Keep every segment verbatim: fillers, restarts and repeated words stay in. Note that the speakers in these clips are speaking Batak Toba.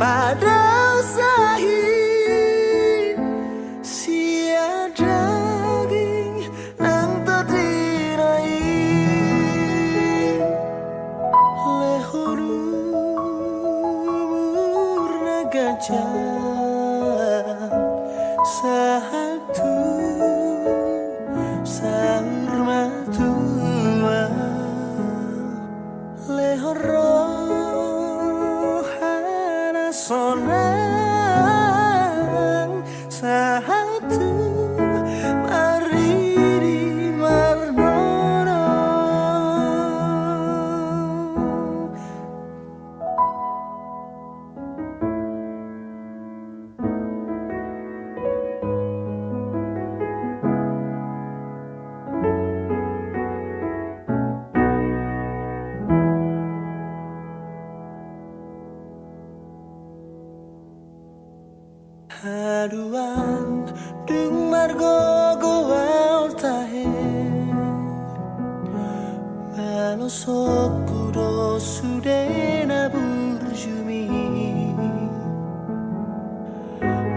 Padao sahit sian daging nang tondina i. Lehon umur na ganjang sahat tu saur matua. Lehon roha na sonang sahat tu marnini marnono. Haduan dung margogo ahu tahe, balosonku do sude na burju mi.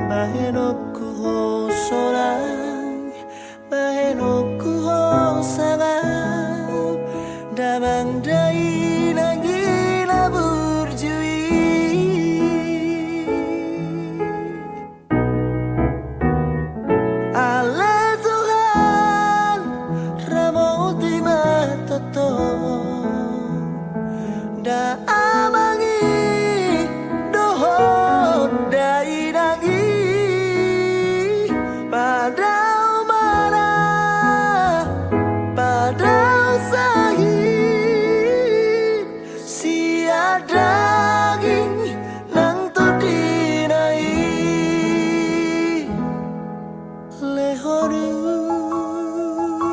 Bahenonku ho sonang, bahenonku ho sangap, damang dainang i na burju i. Ale Tuhan, ramoti ma tongtong da amang i dohot dainang i. Padao ma na, padao sahit sian daging nang tondina i. Lehon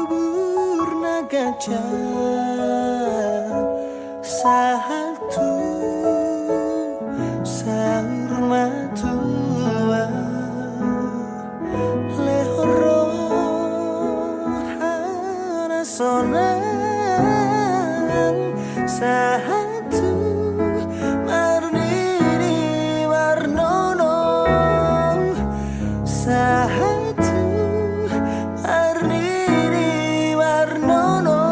umur na ganjang sahat tu saur matua. Lehon roha na sonang sahat tu marnini marnono. Sahat tu marnini marnono.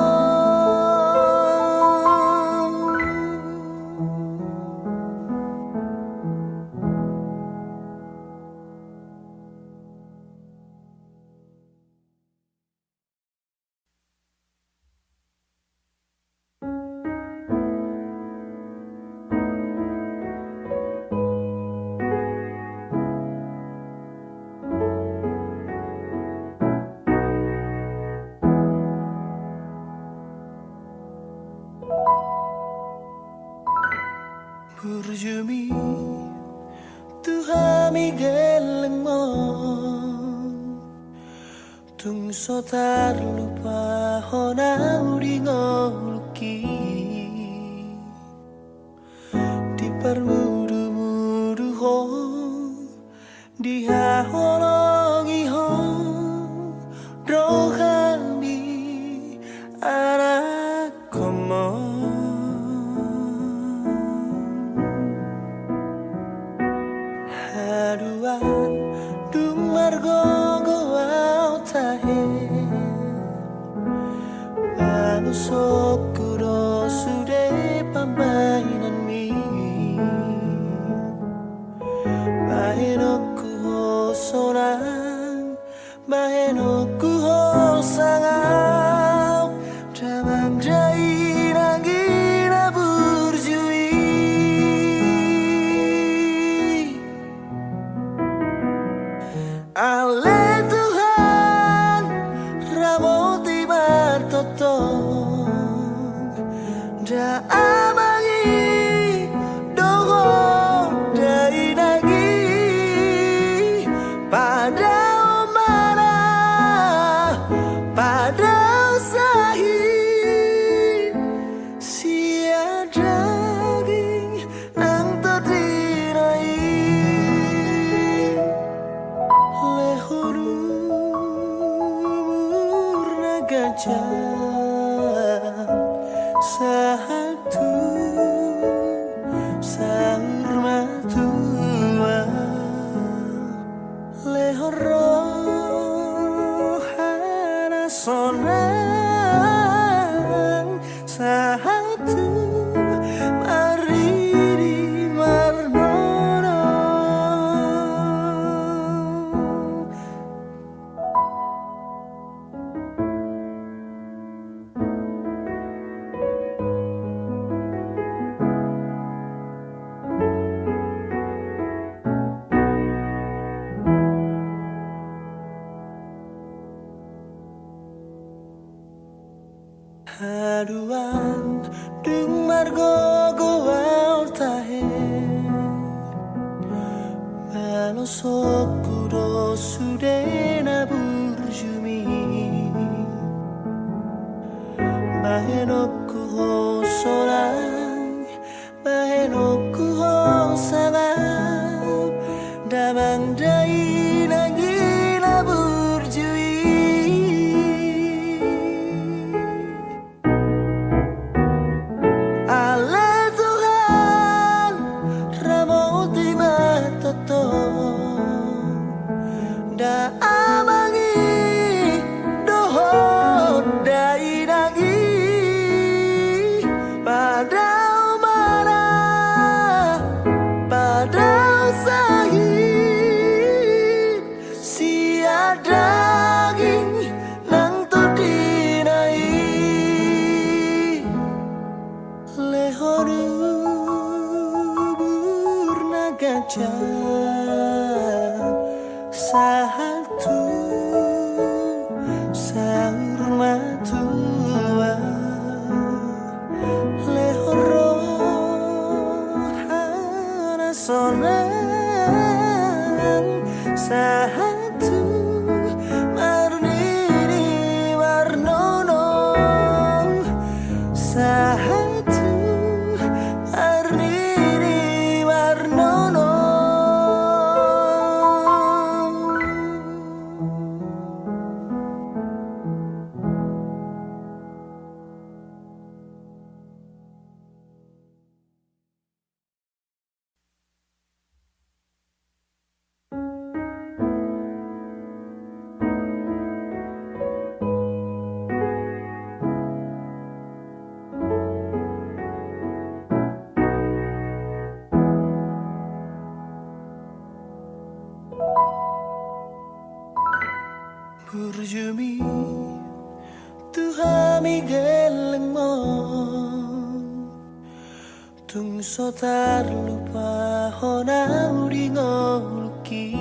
Burju mi tu hami gellengmon, tung so tarlupa hona di ngolungki. Diparmudumudu ho, dihaholongi ho do hami anakkonmon. Haduan dung margogo ahu tahe, balosonku do sude pambahenanmi. Bahenonku ho sonang, bahenonku ho sangap, damang dainang i na burju i. Ale Tuhan, ramoti ma tongtong Sokku do sude na burju mi. Bahenonku ho sonang, bahenonku ho sangap, damang dainang i na burju i. Ale Tuhan, ramoti ma tongtong da amang i dohot dainang i, padao ma ra, padao sahit sian daging nang tondina i. Lehon umur na ganjang sahat tu saur matua. Lehon roha na sonang sahat tu marnini marnono, sahat tu marnini marnono. Burju mi tu hami gellengmon, tung so tarlupa hona di ngolungki.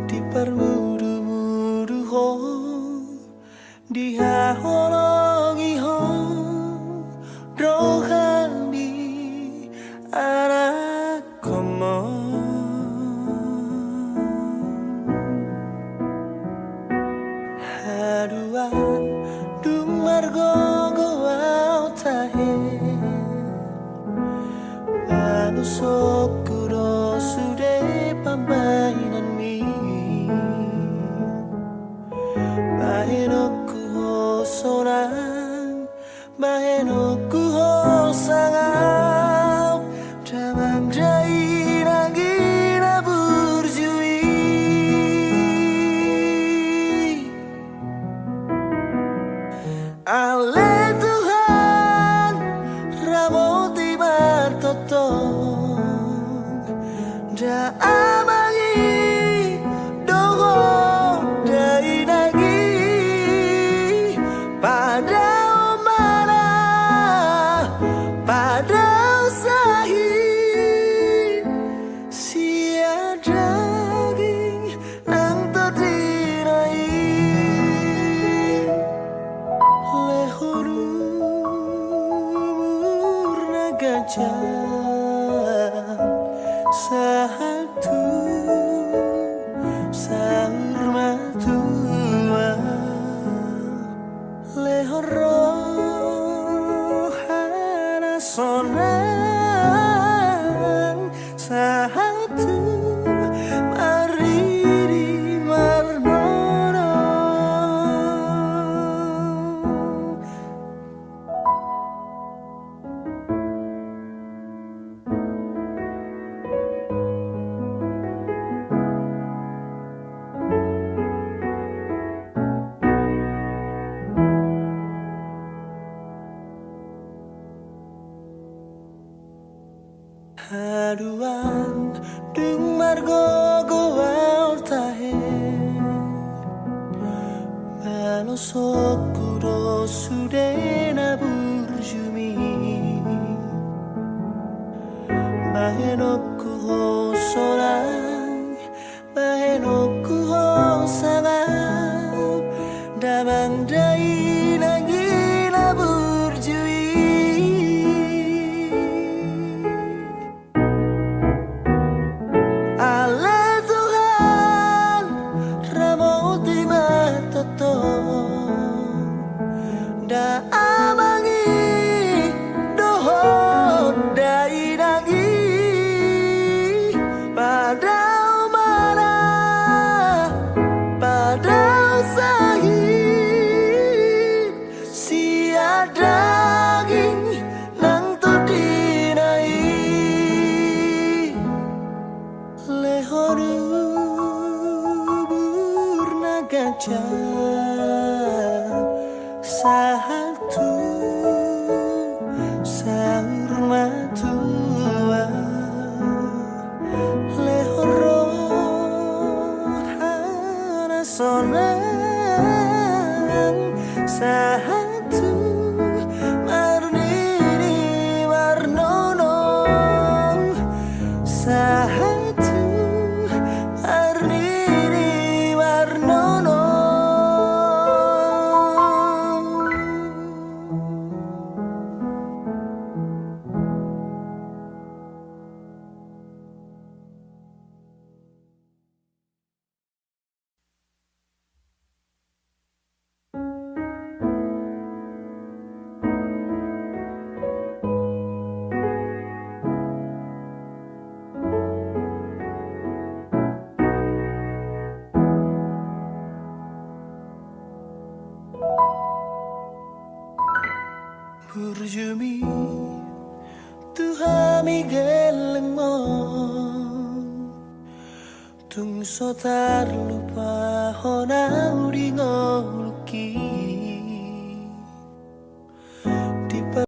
Di parmudumudu ho, di haholongi ho do hami anakkonmon. Haduan dung margogo au tahe, manusokku do sude pambahenanmi. Bahenonku ho sonang, bahenonku ho sangap, damang dainang i na burju i. Ale Tuhan, ramoti ma tongtong da amang i dohot dainang i, padao ma ra, padao sahit sian daging nang tondina i. Lehon umur na ganjang sahat tu saur matua. Lehon roha na sonang sahat tu marnini marnono. Haduan dung margogo au tahe, manusokku do sude na burju mi. Bahenonku ho sonang, bahenonku ho sangap, damang dainang i na burju i. Hami gellengmon, tung so tarlupa hona au di ngolungki. Di pa-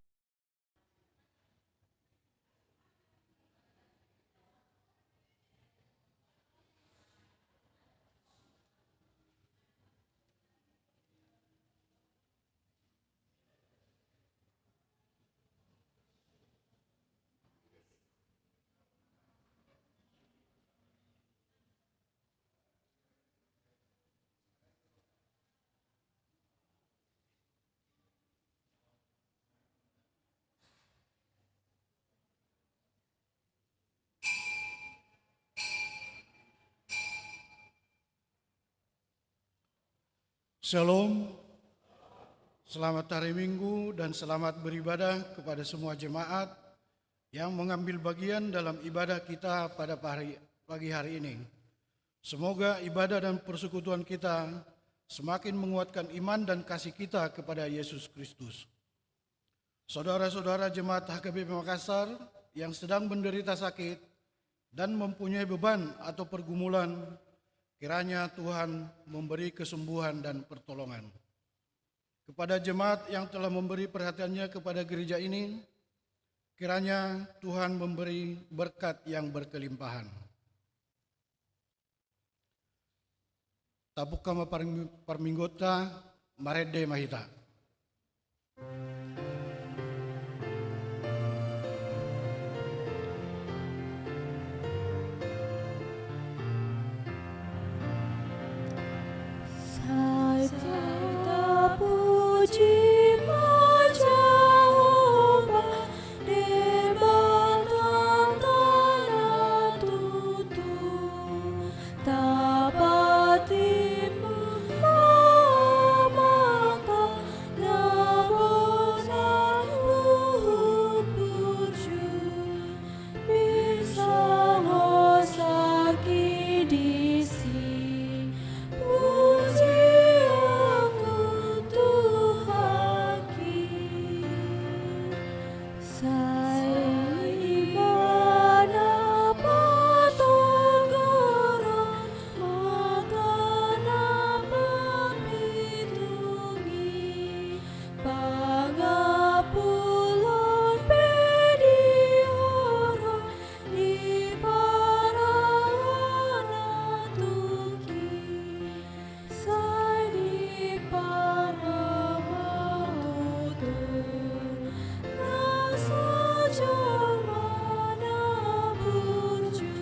Shalom. Selamat hari Minggu dan selamat beribadah kepada semua jemaat yang mengambil bagian dalam ibadah kita pada pagi hari ini. Semoga ibadah dan persekutuan kita semakin menguatkan iman dan kasih kita kepada Yesus Kristus. Saudara-saudara jemaat H K B P Makassar yang sedang menderita sakit dan mempunyai beban atau pergumulan, kiranya Tuhan memberi kesembuhan dan pertolongan. Kepada jemaat yang telah memberi perhatiannya kepada gereja ini, kiranya Tuhan memberi berkat yang berkelimpahan. Tapungka ma parmingguonta, marende ma hita. Sai tapuji ma Jahowa, Debata na tutu. Tapatimbang ma amanta na bona huhut burju. Pinsang ho sangkit disi, pujianku Tuhanki. Sai Ibana patogaron, matana papitungi, pangampulon pe dihoron, diparahona tungki. Sai diparahon tutu nasa jolma na burju.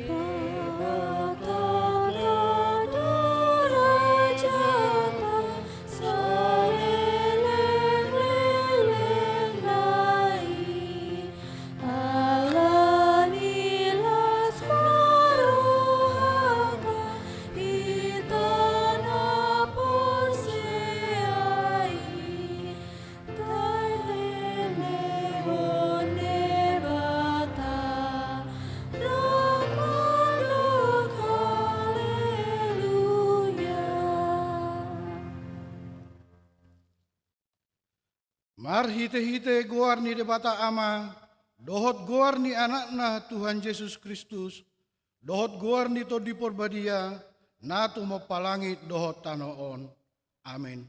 Debata na darajatna salelenglelengna i, ala ni las ni rohana hita na porsea i. Taelehon Debata, nang mandok haleluya. Marhitehite goar ni Debata Ama, dohot goar ni Anakna Tuhan Jesus Kristus, dohot goar ni Tondi Porbadia, na tumompa langit dohot tano on. Amen.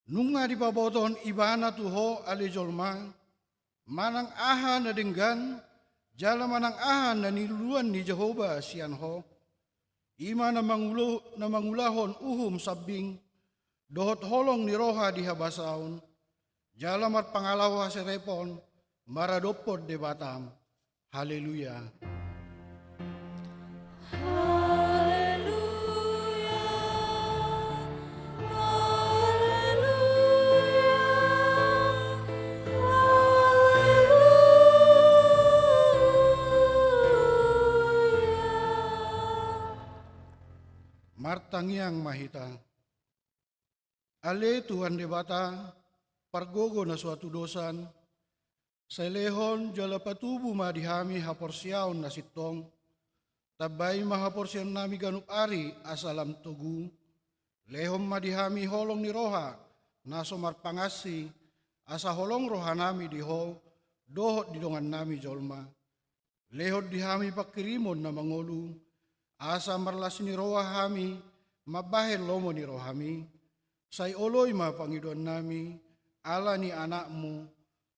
Nunga dipabotohon Ibana tu ho ale jolma, manang aha na denggan, jala manang aha na niluluan ni Jahowa sian ho. I ma na mangulo-, na mangulahon uhum sambing, dohot holong ni roha di habasaon, jala marpangalaho haserepon maradophon Debata. Haleluya. Haleluya. Haleluya. Haleluya. Martangiang ma hita. Ale Tuhan Debata, pargogo na so hatudosan, sai lehon jala patubu ma di hami haporseaon na sintong, tambai ma haporseaonnami ganup ari asa lam togu, Lehon ma di hami holong ni roha na so marpangansi, asa holong rohanami di Ho dohot di dongannami jolma. Lehon di hami pangkirimon na mangolu, asa marlas ni roha hami mambahen lomo ni rohami. Sai oloi ma pangidoannami, ala ni Anakmu,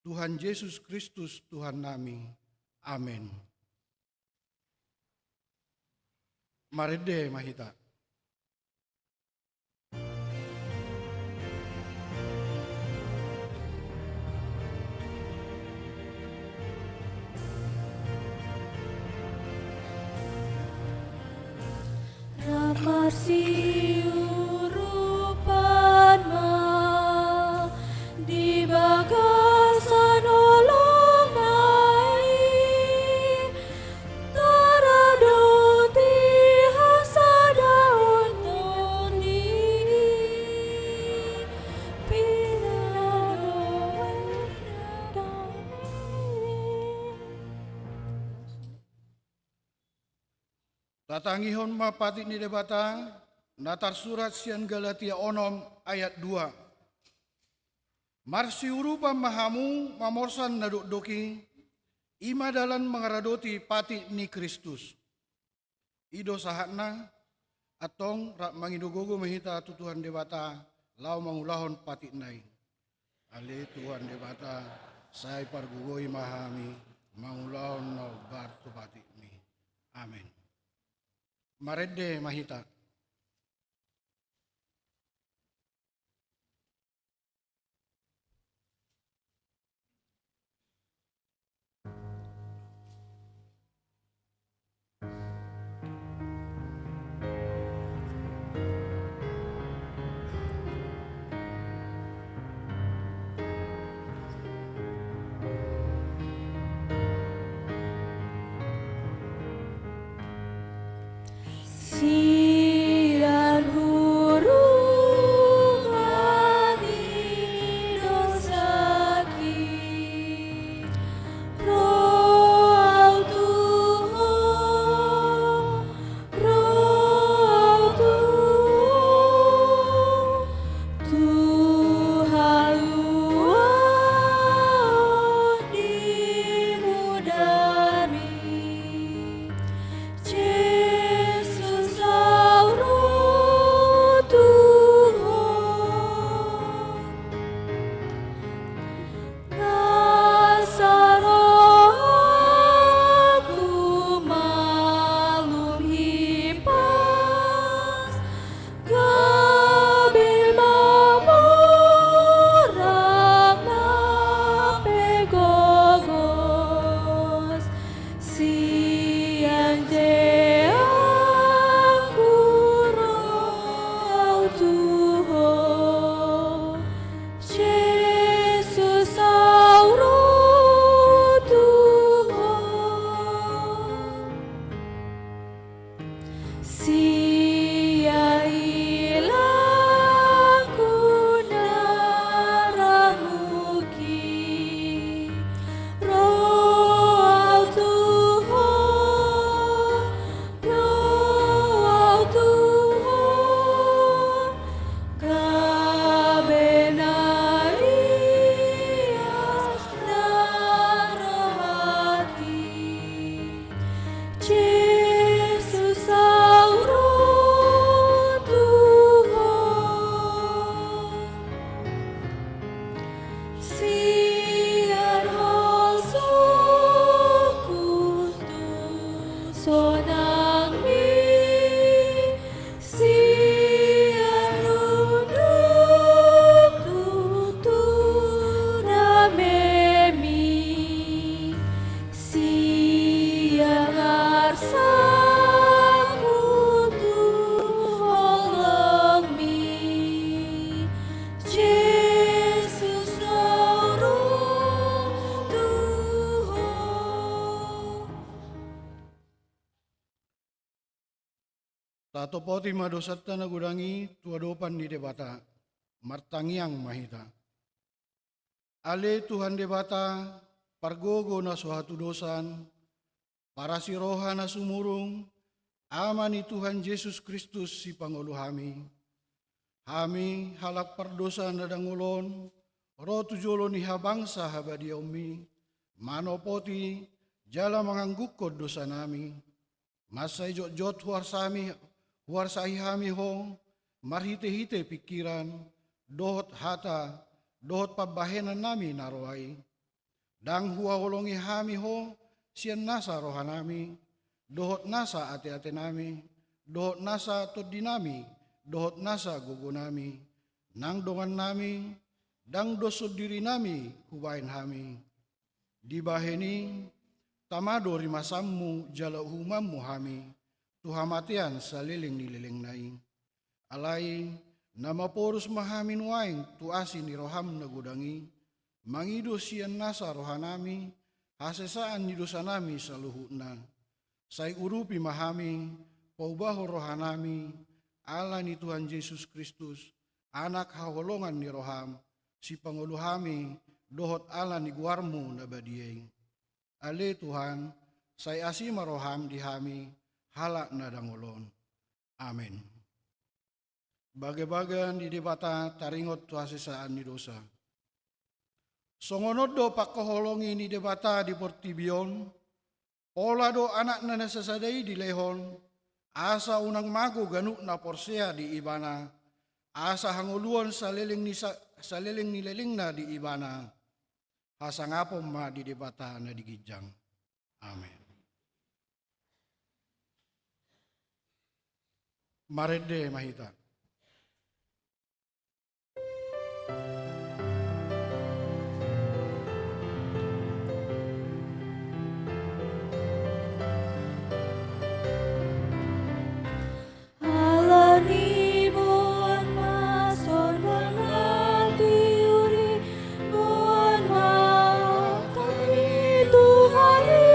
Tuhan Jesus Kristus, Tuhannami. Amen. Marende ma hita. Rap marsiurupan ma di bagasan holongna i, taradoti hasadaon ni pinadongan. Tatangihon ma patik ni Debata, na tarsurat sian Galatia onom ayat dua. Marsiurupan ma hamu mamorsan na dokdok i, i ma dalan mangaradoti patik ni Kristus. I do sahatna, antong rap mangido gogo ma hita tu Tuhan Debata, laho mangulahon patikna i. Ale Tuhan Debata, sai pargogoi ma hami, mangulahon na hombar tu patikmi. Amen. Marende ma hita. Sian hurungan ni dosaki, ro au tu Ho, ro au tu Ho, tu haluaon ni mudami. Jesus, au ro tu Ho. Nasa rohangku malum hipas, gabe mamurang nang pe gogos. Sian deangku ro au tu Ho, Jesus, au ro tu Ho. Sian ilangku na ramuk i, ro au tu Ho, ro au tu Ho, gabe na ias na rohaki. Jesus, au ro tu Ho. Sian holsoku tu sonangmi, sian undukku tu damemi, sian arsakku tu holongmi, Jesus, au ro tu Ho. Tatopoti ma dosanta na godang i tu adopan ni Debata, martangiang ma hita. Ale Tuhan Debata, pargogo na so hatudosan, parasi roha na sumurung, Ama ni Tuhan Jesus Kristus sipangolu hami. Hami halak pardosa na dangol on, ro tu jolo ni habangsa habadiaonmi, manopoti jala manganggukkon dosanami. Mansai jotjot huarsami, huarsai hami ho, marhitehite pingkiran, dohot hata, dohot pambahenannami na ro ai. Ndang huhaholongi hami ho sian nasa rohanami, dohot nasa ateatenami, dohot nasa tondinami, dohot nasa gogonami, nang dongannami, ndang doshon dirinami hubahen hami. Dibahen i, tama do rimasanmu jala uhumanmu hami, tu hamatean saleleng ni lelengna i. Alai, na maporus ma hami nuaeng tu asi ni roham na godang i, mangido sian nasa rohanami, hasesaan ni dosanami saluhutna. Sai urupi ma hami, paubahon rohanami, ala ni Tuhan Jesus Kristus, Anak haholongan ni roham, sipangolu hami, dohot ala ni goarmu na badia i. Ale Tuhan, sai asi ma roham di hami, halak na dangol on. Amen. Bagabaga ni Debata taringot tu hasesaan ni dosa. Songon on do pangkaholongi ni Debata di portibi on, pola do Anakna na sasada i dilehon, asa unang mago ganup na porsea di Ibana, asa hangoluan saleleng ni sa-, saleleng ni lelengna di Ibana. Hasangapon ma di Debata na di ginjang. Amen. Marende ma hita. Ala ni boan ma songon na tiur i, boan ma hata ni Tuhan i.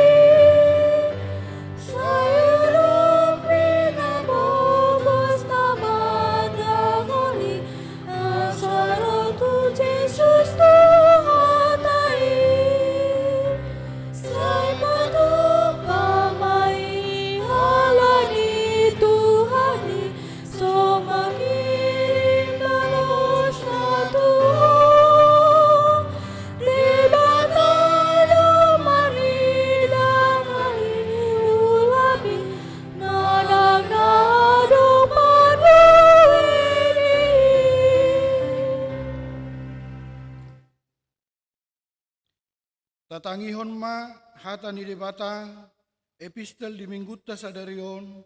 Sai urupi na pogos na mandangol i, asa ro tu Jesus Tuhanta i. Sai patupa ma i, ala ni Tuhan i, so mangirim balosna tu ho. Debata do marnida na niulahon i, manang na adong parbue ni i. Tatangihon ma hata ni Debata, epistel di Minggunta sadari on,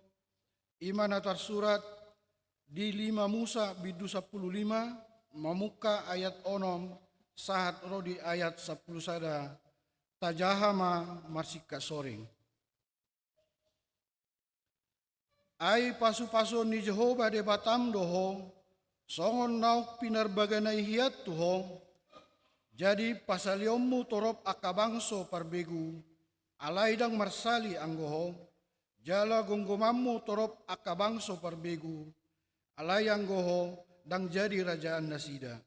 i ma na tarsurat di lima Musa bindu sampulu lima, mamungka ayat onom, sahat ro di ayat sampulu sada, tajaha ma marsingkat soring. Ai pasupasuon ni Jahowa Debatam do ho, songon naung pinarbagana i hian tu ho, jadi pasalionmu torop angka bangso parbegu, alai ndang marsali anggo ho, jala gomgomanmu torop angka bangso parbegu, alai anggo ho ndang jadi rajaan nasida.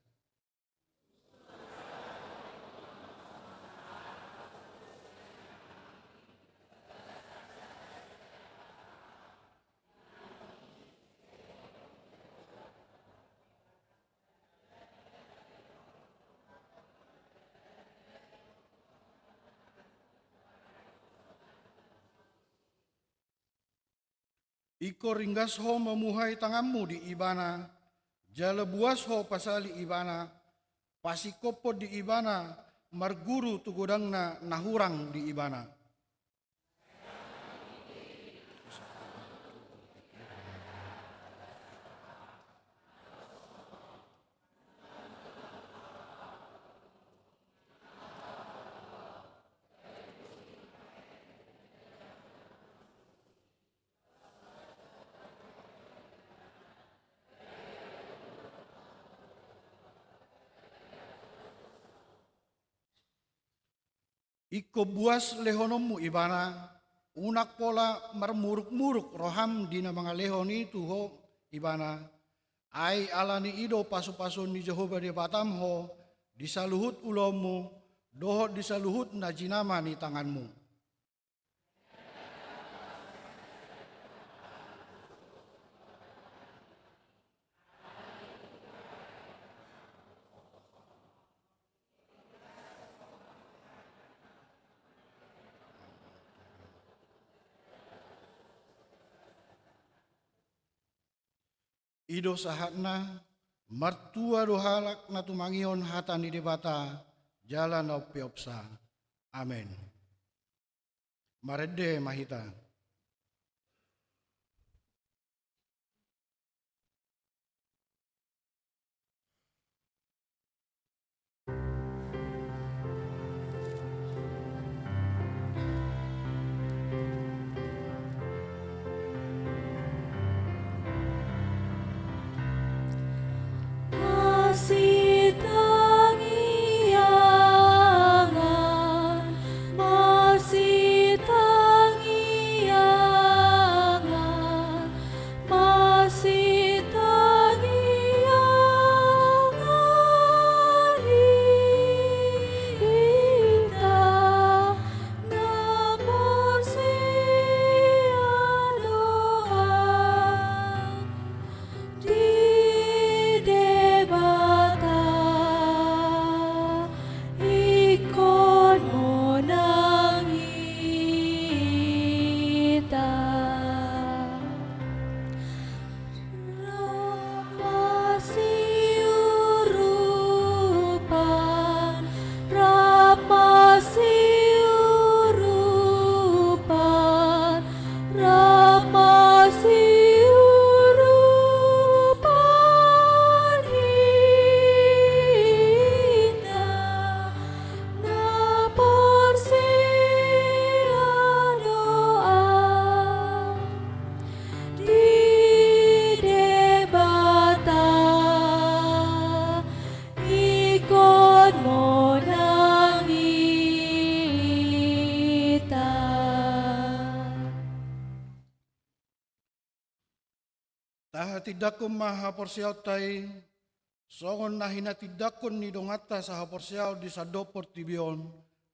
Ingkon ringgas ho mamuhai tanganmu di Ibana, jala buas ho pasali Ibana, pasingkophon di Ibana, marguru tu godangna na hurang di Ibana. Ingkon buas lehononmu Ibana, unang pola marmurukmuruk roham di na mangalehon i tu ho Ibana, ai ala ni i do pasupasuon ni Jahowa Debatam ho di saluhut ulaonmu, dohot di saluhut na jinama ni tanganmu. I do sahatna, martua do halak na tumangihon hata ni Debata jala na umpeopsa. Amen. Marende ma hita. Marsitangiangan, marsitangiangan, marsitangiangan hita na porsea dohot di Debata, ingkon monang hita. Rap marsiurupan, rap marsiurupan, rap marsiurupan hita na porsea dohot di Debata, ingkon monang hita. Tahatindangkon ma haporseaonta i, songon na hinatindangkon ni donganta sahaporseaon di sandok portibi on,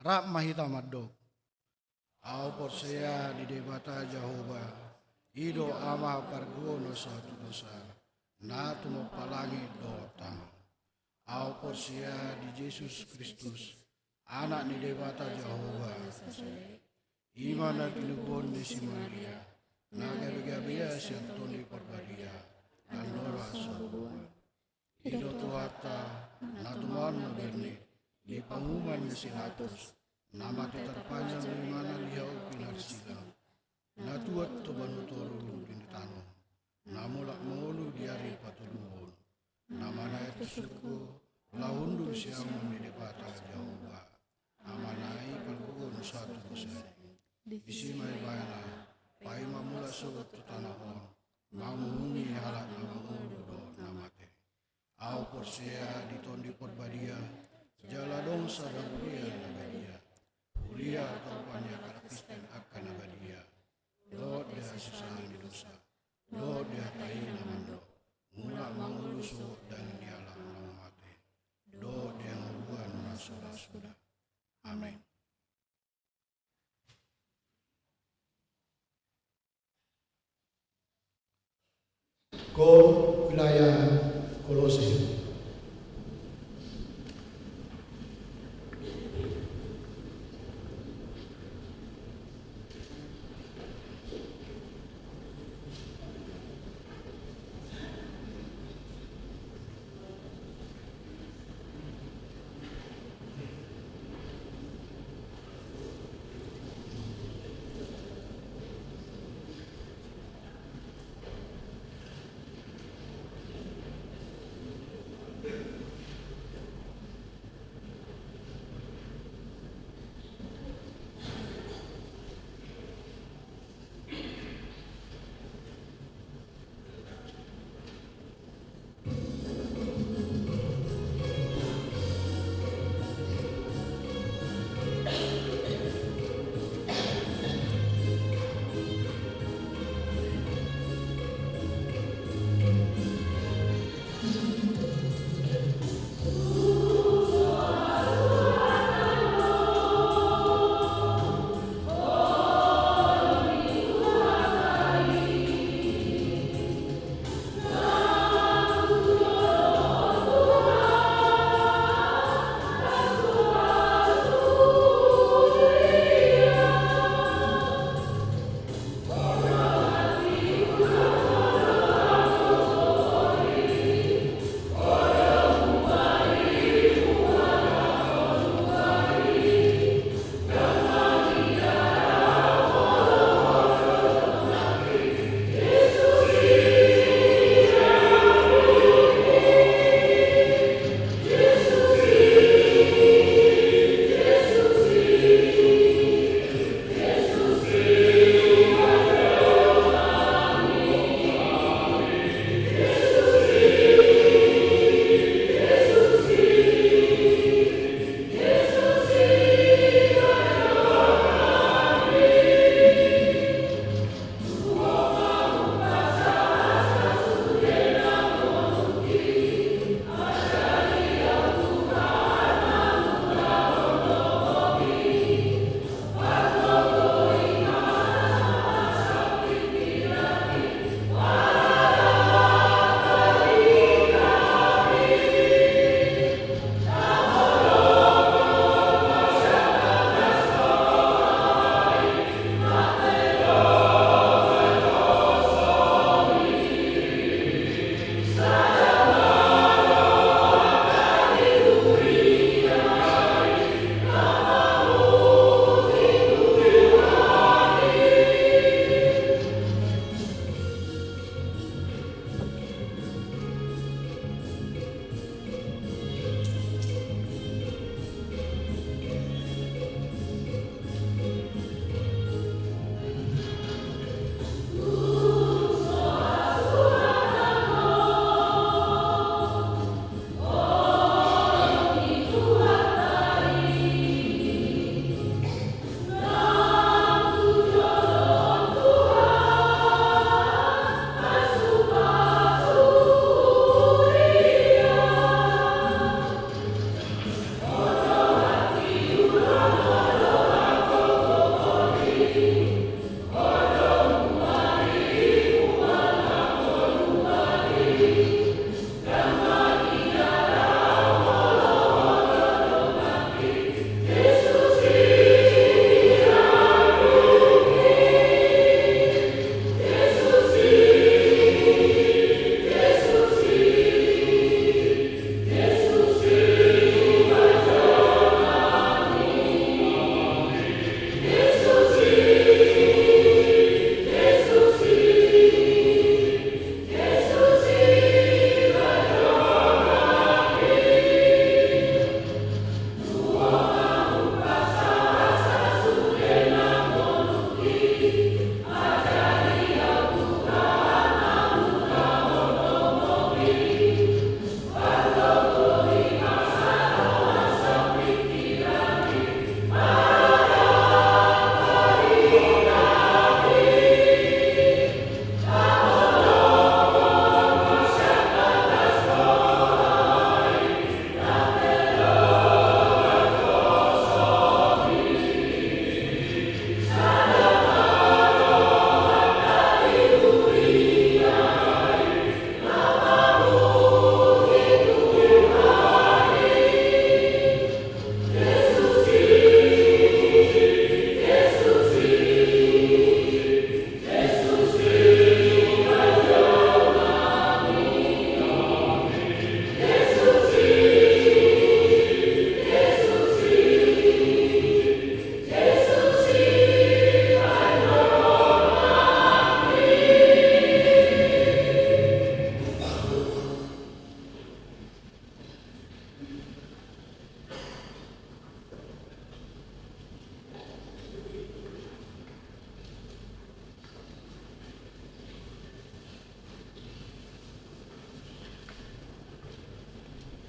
rap ma hita mandok. Ahu porsea di Debata Jahowa, i do Ama pargogo na so hatudosan, na tumompa langit dohot tano. Ahu porsea di Jesus Kristus, Anak ni Debata Jahowa, i ma na tinubuhon ni si Maria, na gabe-gabea sian Tondi Parbadia, andorang so buan. I do Tuhanta, na tumaon na berne, di panguhuman ni si Pilatus, na mate tarpanyang do ibana di hau pinarsilang, na tuat tu banua toru di tano, na mulak mangolu di ari patoluhon, na manaek tu surgo, laho hundul siamun ni Debata Jahowa, Amana i pargogo na so hatudosan. Disi ma ibana, paima mulak sogot tu tano on, manguhumi halak na mangolu dohot na mate. Ahu porsea di Tondi Parbadia, jala adong sada huria na badia. Huria taupan ni angka na Kristen angka na badia. Dohot di hasusahan ni dosa. Dohot di hata i na mandok, mulak mangolu sogot daging ni halak na mate. Dohot di hangoluan na so las suda. Amen. Kol wilayah Kolose.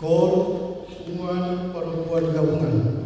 Kor, Ungkapan Parompuan Gabungan.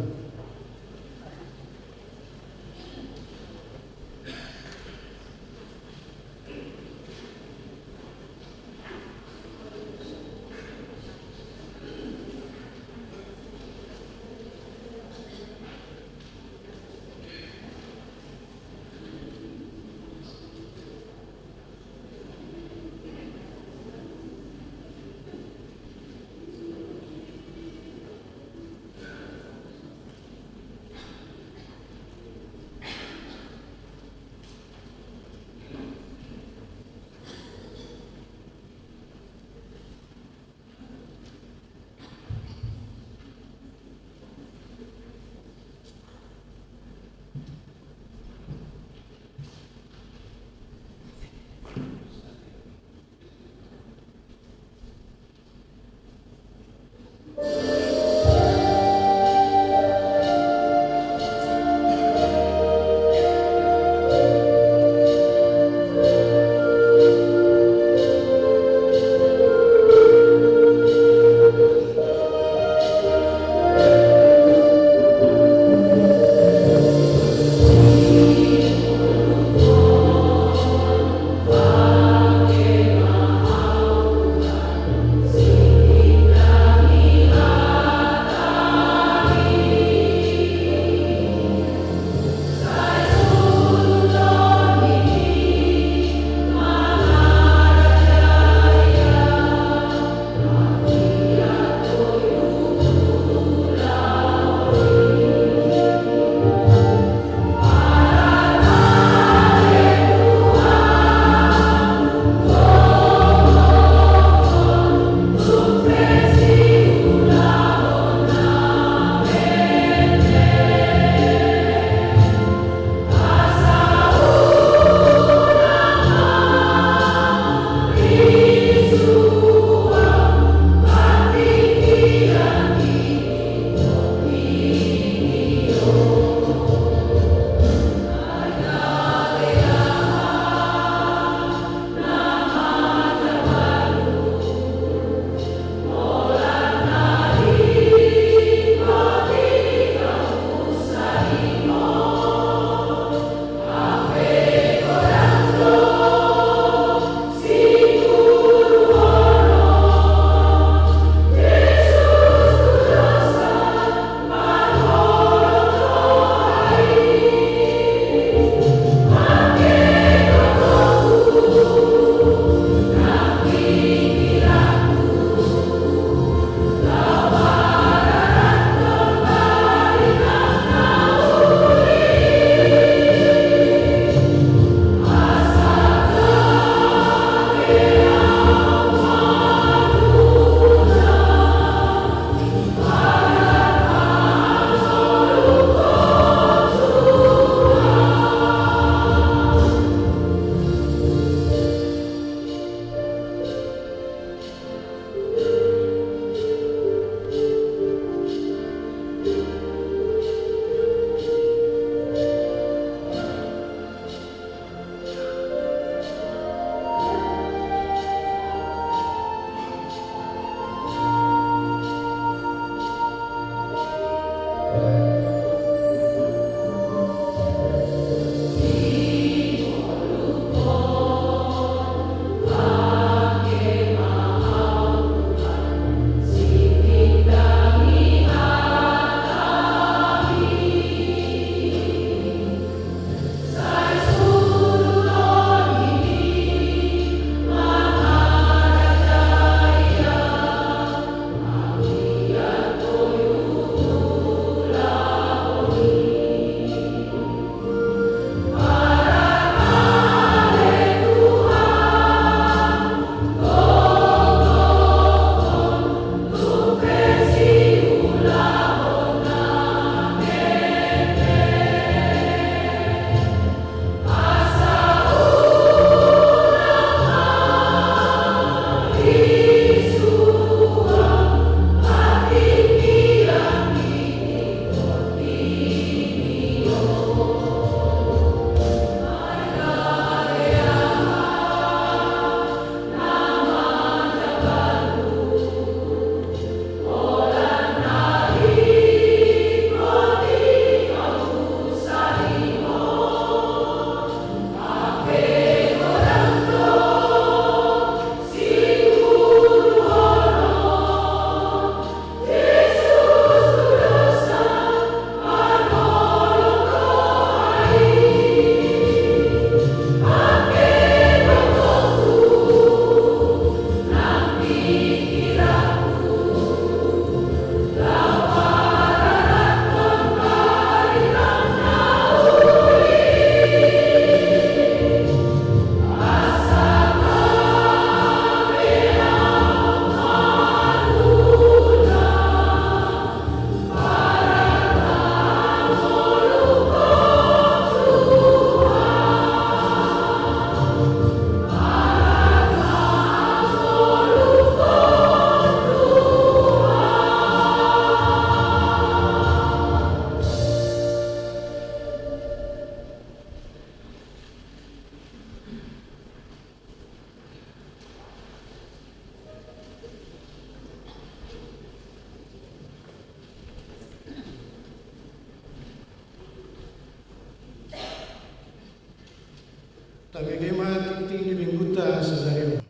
Tabege ma tingting di Mingguta sadari on.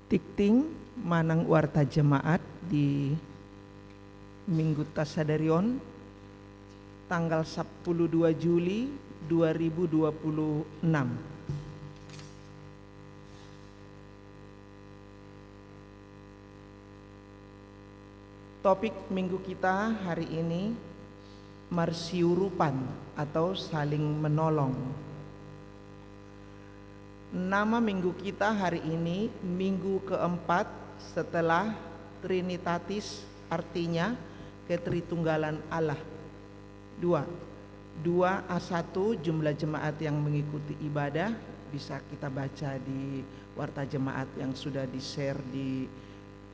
Tingting manang warta jemaat di Mingguta sadari on, tanggal sampulu dua Juli dua ribu dua puluh enam. Topik minggu kita hari ini, marsiurupan atau saling menolong. Nama minggu kita hari ini, minggu keempat setelah Trinitatis, artinya Ketritunggalan Allah. Dua, dua A satu, jumlah jemaat yang mengikuti ibadah, bisa kita baca di warta jemaat yang sudah di-share di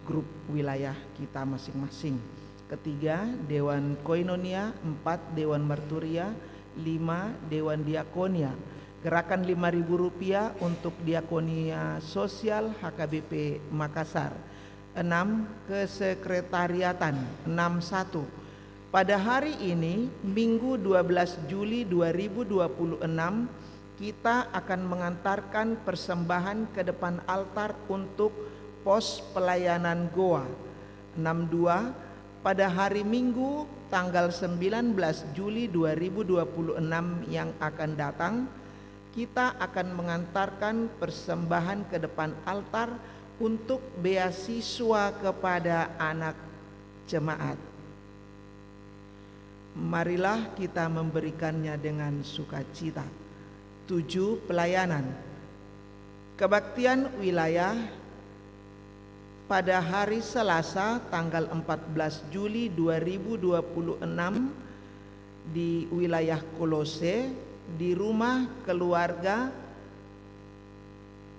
grup wilayah kita masing-masing. Ketiga, Dewan Koinonia. Empat, Dewan Marturia. Lima, Dewan Diakonia. Gerakan lima ribu rupiah untuk Diakonia Sosial H K B P Makassar. Enam, kesekretariatan. Enam satu. Pada hari ini, Minggu dua belas Juli dua ribu dua puluh enam, kita akan mengantarkan persembahan ke depan altar untuk pos pelayanan Goa. Enam dua, pada hari Minggu, tanggal sembilan belas Juli dua ribu dua puluh enam yang akan datang, kita akan mengantarkan persembahan ke depan altar untuk beasiswa kepada anak jemaat. Marilah kita memberikannya dengan sukacita. Tujuh, pelayanan. Kebaktian wilayah pada hari Selasa, tanggal empat belas Juli dua ribu dua puluh enam, di wilayah Kolose, di rumah keluarga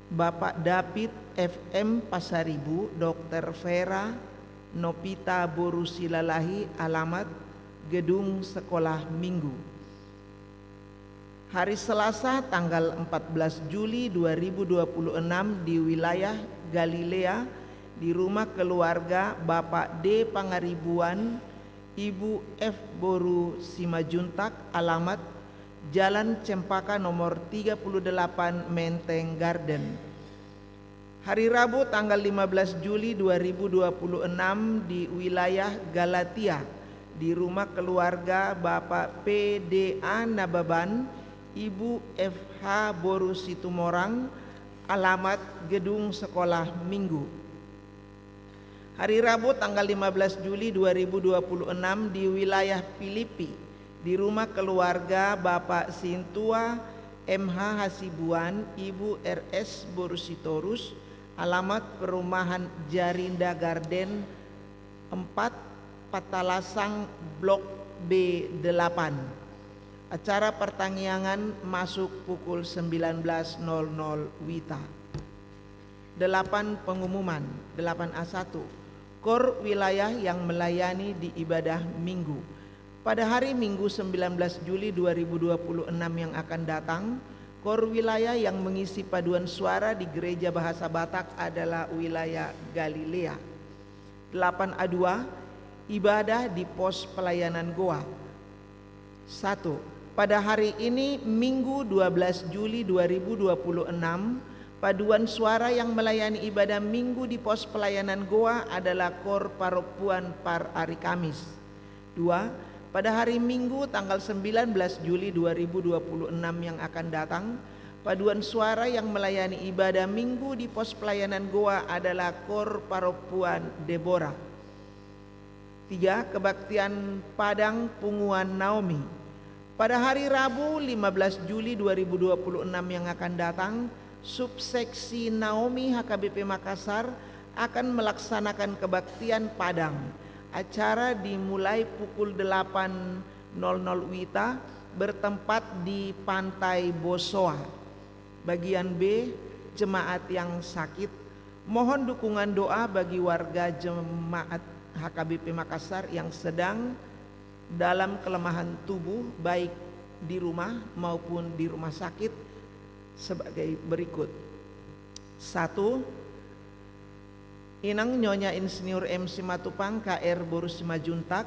Bapak David F M Pasaribu, Dokter Vera Nopita boru Silalahi, alamat Gedung Sekolah Minggu. Hari Selasa, tanggal empat belas Juli dua ribu dua puluh enam, di wilayah Galilea, di rumah keluarga Bapak D Pangaribuan, Ibu F boru Simanjuntak, alamat Jalan Cempaka nomor tiga puluh delapan, Menteng Garden. Hari Rabu, tanggal lima belas Juli dua ribu dua puluh enam, di wilayah Galatia, di rumah keluarga Bapak P D A Nababan, Ibu F H boru Situmorang, alamat Gedung Sekolah Minggu. Hari Rabu, tanggal lima belas Juli dua ribu dua puluh enam, di wilayah Pilipi, di rumah keluarga Bapak Sintua M H Hasibuan, Ibu R S boru Sitorus, alamat perumahan Jarinda Garden empat, Patalasang, Blok B delapan. Acara partangiangan masuk pukul sembilan belas nol nol wita. Delapan, pengumuman. Delapan A satu. Kor wilayah yang melayani di ibadah Minggu. Pada hari Minggu, sembilan belas Juli dua ribu dua puluh enam yang akan datang, kor wilayah yang mengisi paduan suara di Gereja Bahasa Batak adalah wilayah Galilea. Delapan A dua, ibadah di pos pelayanan Goa. Satu, pada hari ini, Minggu, dua belas Juli dua ribu dua puluh enam, paduan suara yang melayani ibadah Minggu di pos pelayanan Goa adalah Kor Parompuan par ari Kamis. Dua, pada hari Minggu, tanggal sembilan belas Juli dua ribu dua puluh enam yang akan datang, paduan suara yang melayani ibadah Minggu di pos pelayanan Goa adalah Kor Parompuan Debora. Tiga, kebaktian Padang Punguan Naomi. Pada hari Rabu, lima belas Juli dua ribu dua puluh enam yang akan datang, Subseksi Naomi H K B P Makassar akan melaksanakan kebaktian Padang. Acara dimulai pukul delapan nol nol wita, bertempat di Pantai Bosoa. Bagian B, jemaat yang sakit. Mohon dukungan doa bagi warga jemaat H K B P Makassar yang sedang dalam kelemahan tubuh, baik di rumah maupun di rumah sakit, sebagai berikut. Satu, Inang Nyonya Insinyur M Simatupang, K R boru Simanjuntak.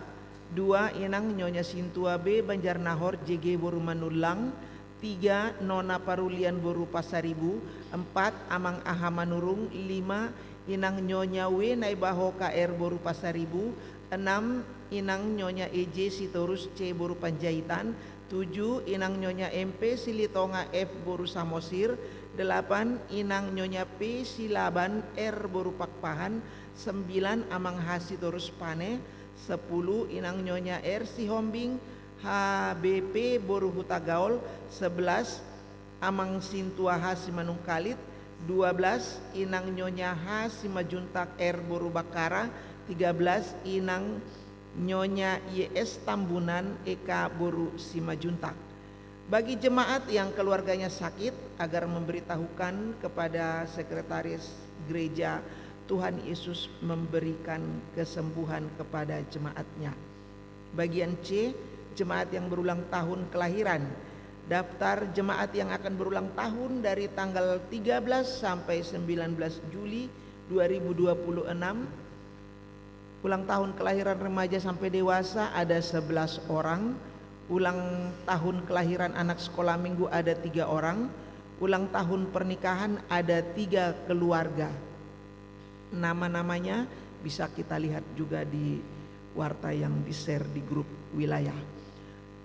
Dua, Inang Nyonya Sintua B Banjarnahor, J G boru Manullang. Tiga, Nona Parulian boru Pasaribu. Empat, Amang Aha Manurung. Lima, Inang Nyonya W Naibaho, K R boru Pasaribu. Enam, Inang Nyonya E J Sitorus, C boru Panjaitan. Tujuh, Inang Nyonya M P Silitonga, F boru Samosir. Delapan, Inang Nyonya P Silaban, R boru Pakpahan. Sembilan, Amang H Sitorus Pane. Sepuluh, Inang Nyonya R Sihombing, H B P boru Hutagaol. Sebelas, Amang Sintua H Simanungkalit. Dua belas, Inang Nyonya H Simanjuntak, R boru Bakkara. Tiga belas, Inang Nyonya Y S Tambunan, E K boru Simanjuntak. Bagi jemaat yang keluarganya sakit, agar memberitahukan kepada sekretaris gereja, Tuhan Yesus memberikan kesembuhan kepada jemaatnya. Bagian C, jemaat yang berulang tahun kelahiran. Daftar jemaat yang akan berulang tahun dari tanggal tiga belas sampai sembilan belas Juli dua ribu dua puluh enam. Ulang tahun kelahiran remaja sampai dewasa ada sebelas orang. Ulang tahun kelahiran anak sekolah minggu ada tiga orang. Ulang tahun pernikahan ada tiga keluarga. Nama-namanya bisa kita lihat juga di warta yang di-share di grup wilayah.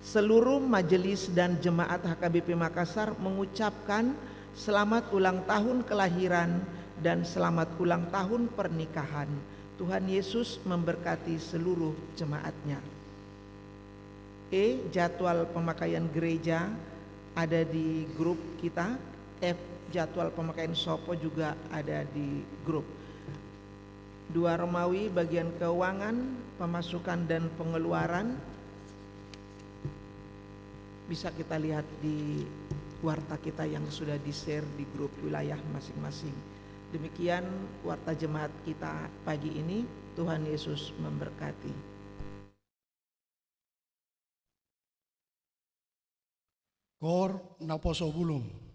Seluruh majelis dan jemaat H K B P Makassar mengucapkan selamat ulang tahun kelahiran dan selamat ulang tahun pernikahan. Tuhan Yesus memberkati seluruh jemaatnya. E, jadwal pemakaian gereja ada di grup kita. F, jadwal pemakaian sopo juga ada di grup. Dua Romawi bagian keuangan, pemasukan dan pengeluaran, bisa kita lihat di warta kita yang sudah di-share di grup wilayah masing-masing. Demikian warta jemaat kita pagi ini. Tuhan Yesus memberkati. Koor naposobulung.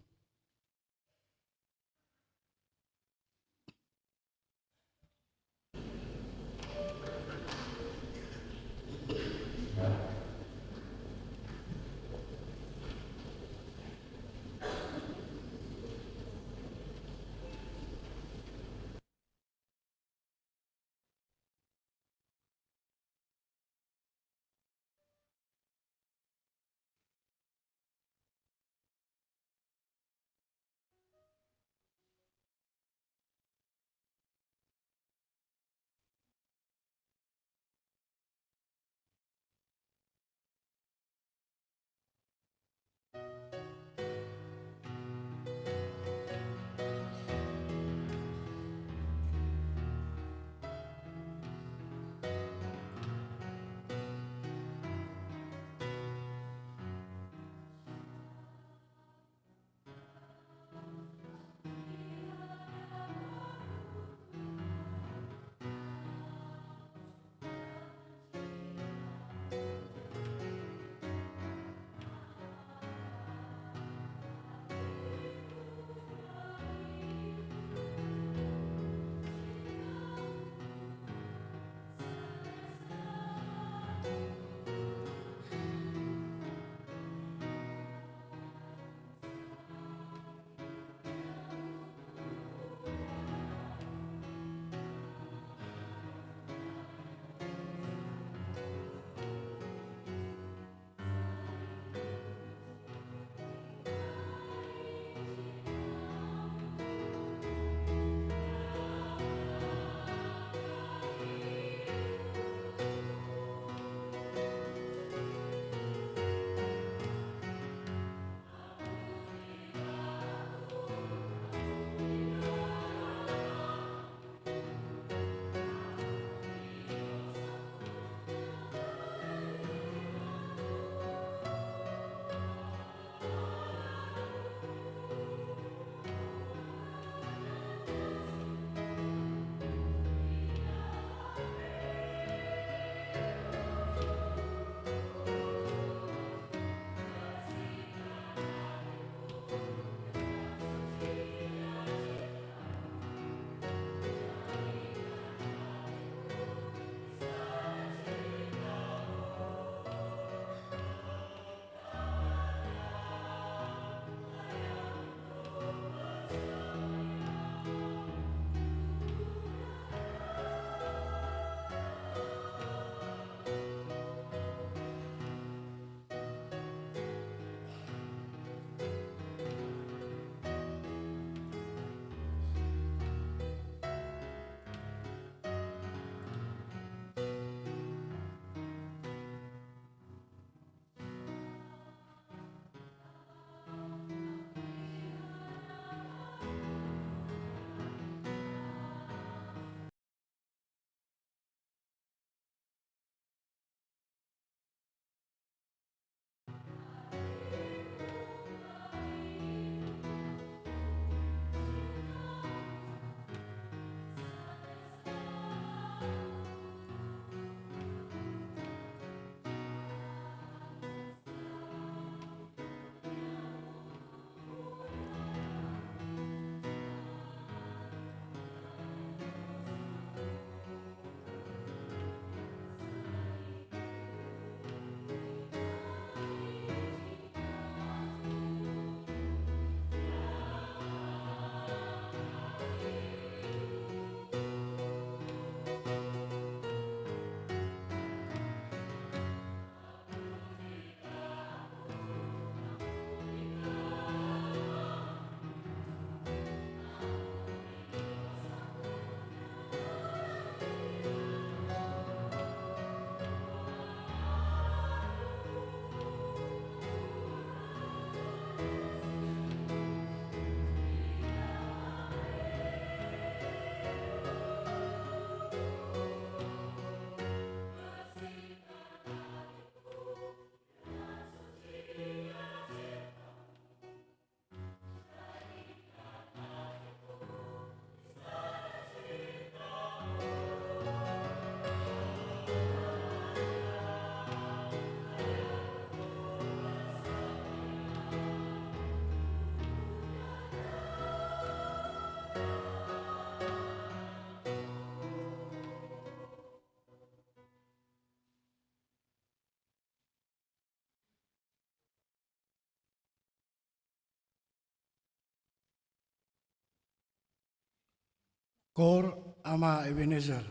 Kor Ama Ebenezer.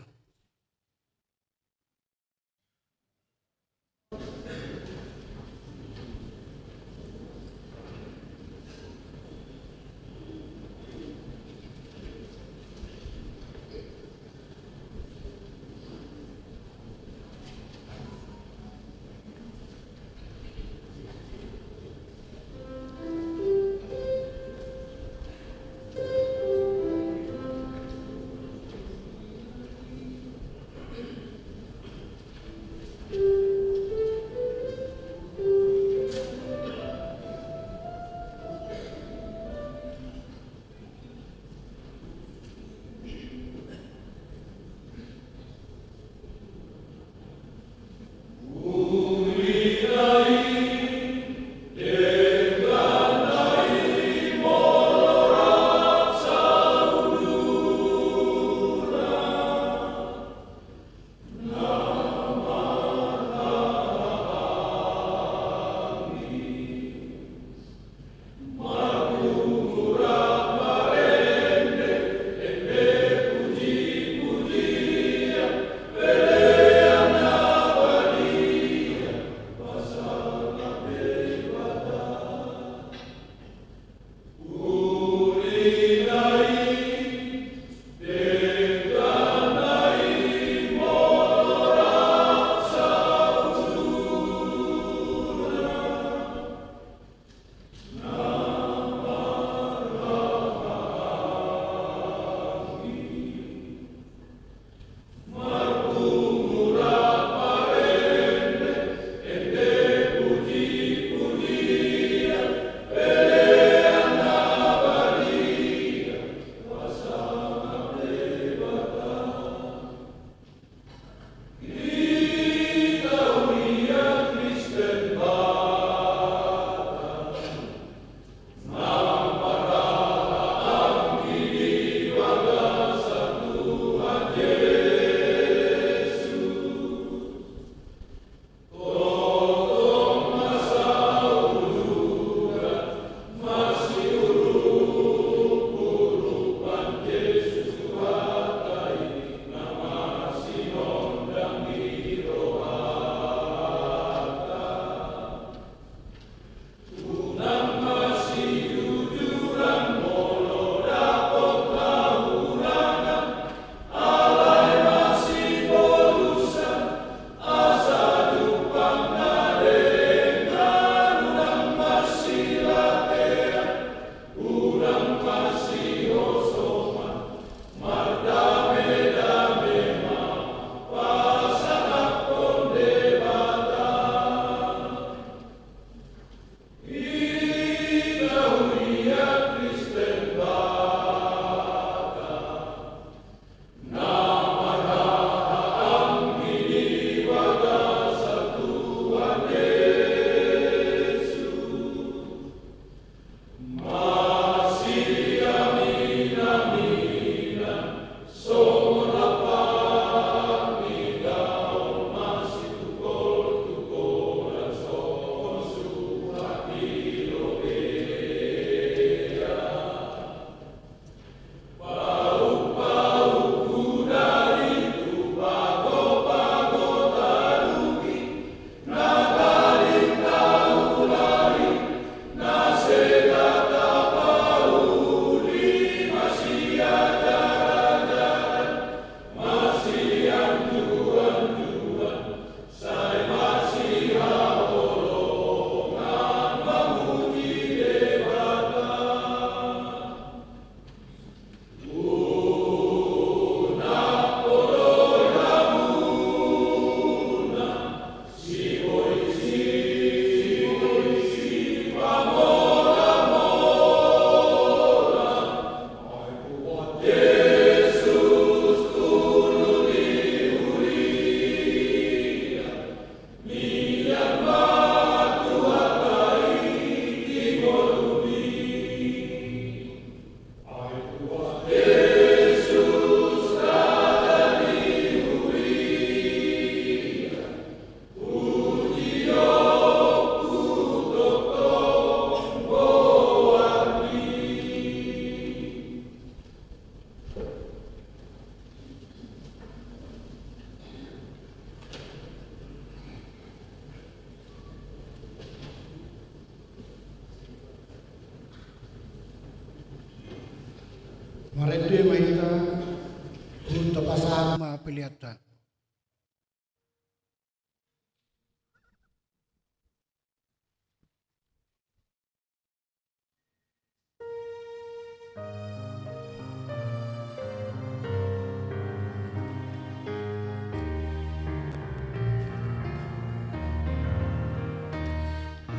Tuhan.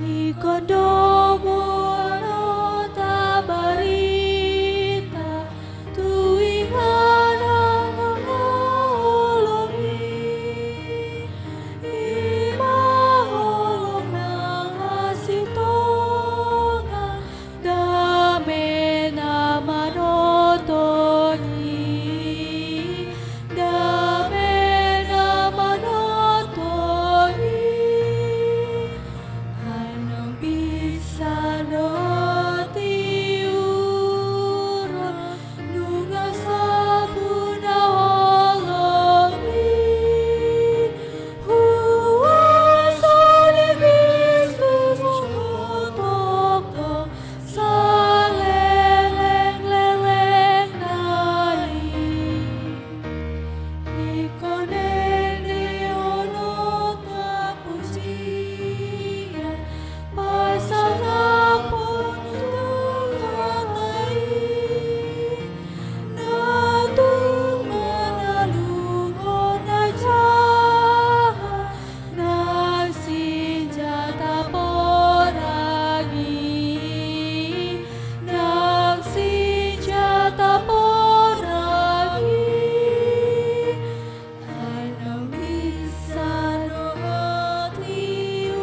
Ingkon do boanonta barita tu inganan na holom i, i ma holong na hasintongan, dame na manongtong i, dame na manongtong i. Ai naung binsan do hatiuron, nunga salpu na holom i. Huaso ni Kristus, hotongtong saleleng lelengna i. Ingkon endehononta pujian, pasangaphon tu hata i, na tung manaluhon na jahat, nang sinjata porang i, nang sinjata porang i. Ai naung binsan do hatiuron,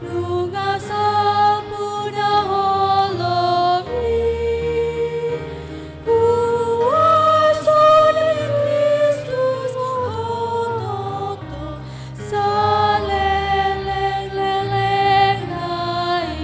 nunga salpu na holom i. Huaso ni Kristus, hotongtong saleleng lelengna i.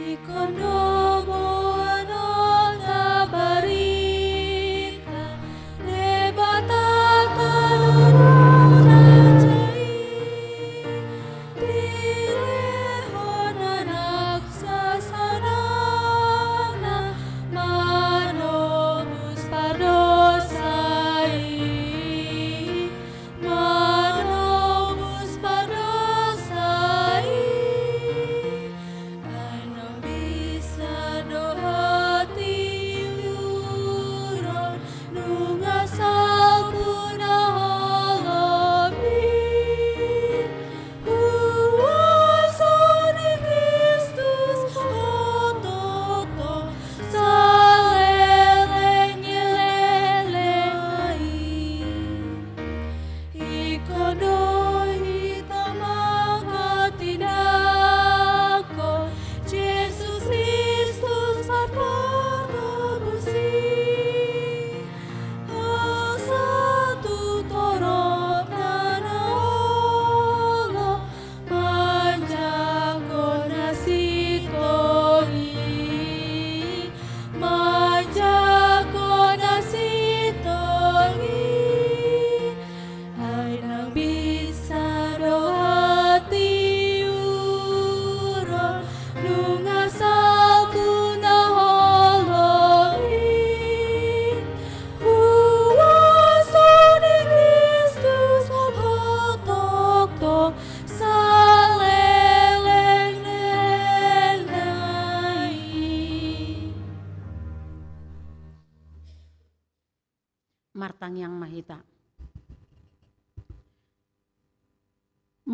Ingkon do boanonta barita, Debata tano raja i, dilehon Anak sasada na manobus pardosa i. Manobus pardosa i. Ai naung binsan do hatiuron, nunga salpu na holom i. Huaso ni Kristus, hotongtong saleleng lelengna i. Ingkon do hita manghatindanghon Jesus Kristus Partonobus i, asa tu toropna na holom manjangkon na sintong i, manjangkon na sintong i. Ai naung binsan do hatiuron, nunga salpu na holom i. Huaso ni Kristus, hotongtong saleleng lelengna i. Martangiang ma hita.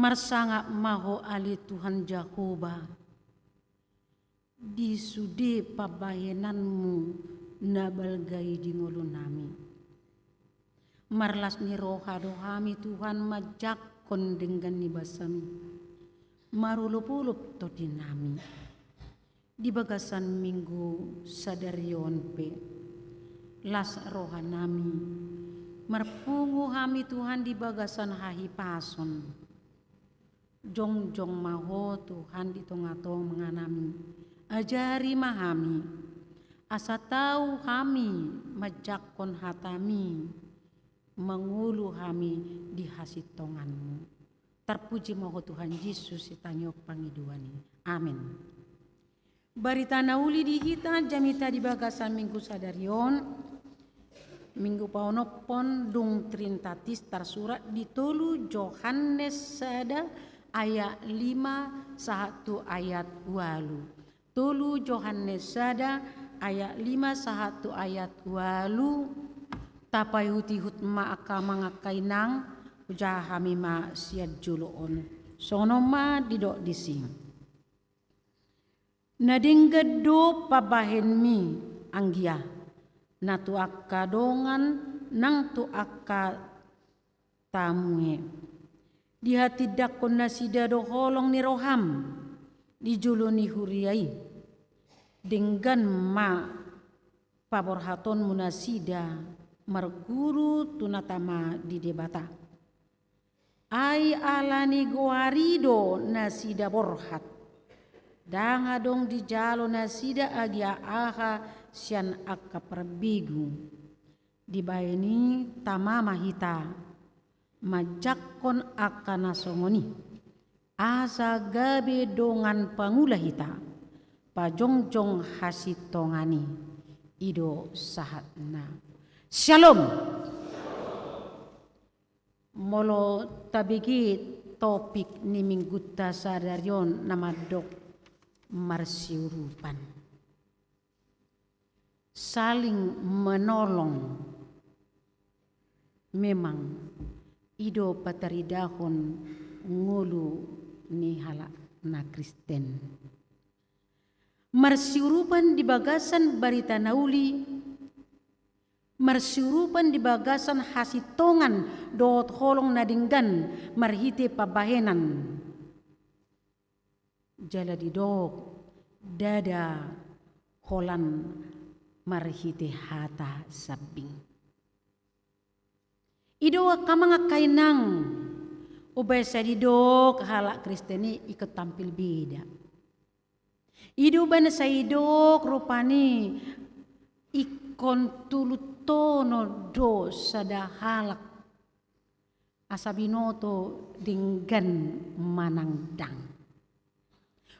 Marsangap ma Ho ale Tuhan Jahowa, di sude pambahenanMu na balga i di ngolunami. Marlas ni roha do hami Tuhan manjangkon denggan ni basaMi, marolopolop tondinami. Di bagasan Minggu sadari on pe, las rohanami, marpungu hami Tuhan di bagasan hahipason. Jongjong ma Ho Tuhan di tongatonganami, ajari ma hami, asa tau hami manjangkon hataMi, mangolu hami di hasintonganMu. Tarpuji ma Ho Tuhan Jesus, sitangihon pangidoan i. Amen. Barita na uli di hita jamita di bagasan Minggu sadari on, Minggu paonomhon dung Trinitatis, tarsurat di tolu Johannes sada ayat lima sahat tu ayat ualu. Tolu Johannes sada ayat lima sahat tu ayat ualu. Tapaihutihut ma angka amang angka inang, hujaha hami ma sian jolo on. Songon on ma didok disi. Na denggan do pambahenmi anggia, na tu angka dongan nang tu angka tamue. Dihatindangkon nasida do holong ni roham di jolo ni huria i. Denggan ma paborhatonmu nasida marguru tu na tama di Debata. Ai ala ni goar i do nasida borhat. Ndang adong dijalo nasida agia aha sian angka parbegu. Dibahen i tama ma hita manjangkon angka na songon i, asa gabe dongan pangula hita, pajongjong hasintongan i. I do sahatna. Syalom. Molo tabege topik ni Minggunta sadari on na mandok marsiurupan, saling menolong, memang i do pataridahon ngolu ni halak na Kristen. Marsiurupan di bagasan barita na uli, marsiurupan di bagasan hasintongan dohot holong na denggan marhite pambahenan. Jala didok, ndada holan marhite hata sambing. I do angka amang angka inang, umbahen sai didok halak Kristen i ingkon tampil beda. I do umbahen sai didok rupani ingkon tulutonon do sada halak asa binoto denggan manang ndang.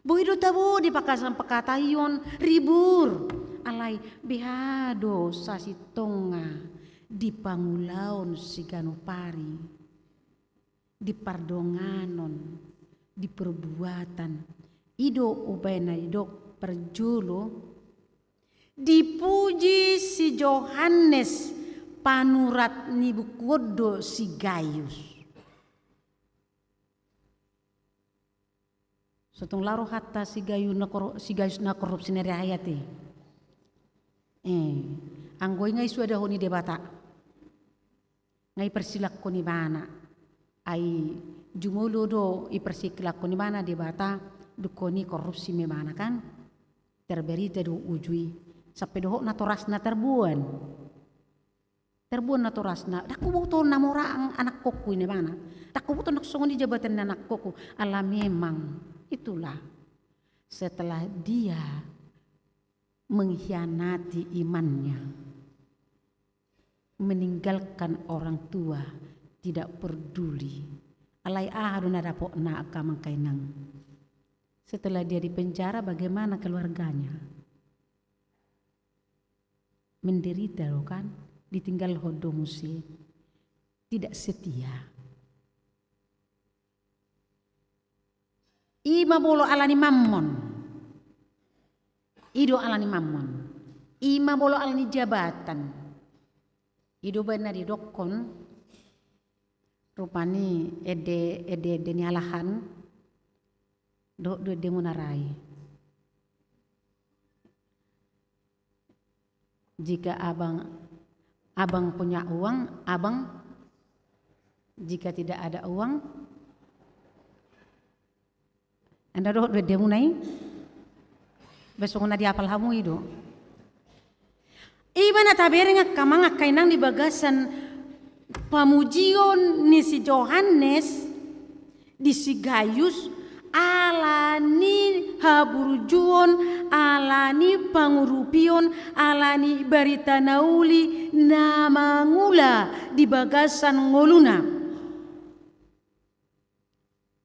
Boi do tabo di bagasan pangkataion ribur, alai beha do sasintongna di pangulaon siganup ari, di pardonganon, di perbuatan. I do umbahen na didok parjolo, dipuji si Johannes panurat ni buku on do si Gayus. So tung laho rohanta si Gayus na kor-, si Gayus na korupsi na di rakyat i. Eh, anggo i nga i suadahon ni Debata. Nga i persilangkon ibana. Ai jumolo do i persilangkon ibana Debata, dungkon i korupsi ma ibana kan. Terberita do uju i. Sampe dohot natorasna tarboan. Tarboan natorasna, ndang huboto na mora anakkonku ninna ibana. Ndang huboto na songon i jabatan ni anakkonku. Ala memang itulah, setelah dia mengkhianati imannya, meninggalkan orang tua, tidak peduli. Alai aha do na dapotna angka amang inang? Setelah dia di penjara, bagaimana keluarganya? Menderita do kan, ditinggalhon do muse, tidak setia. I ma molo ala ni mammon. I do ala ni mammon. I ma molo ala ni jabatan. I do umbahen na didokkon, Rupani ende, ende, ende ni alahan, dohot do endemuna ra i. Jika abang, abang punya uang, abang, jika tidak ada uang, enda dohot do endemuna i? Ba songon na diapal hamu i do. I ma na tabereng angka amang angka inang di bagasan pamujion ni si Johannes di si Gayus, ala ni haburjuon, ala ni pangurupion, ala ni barita na uli na mangula di bagasan ngoluna.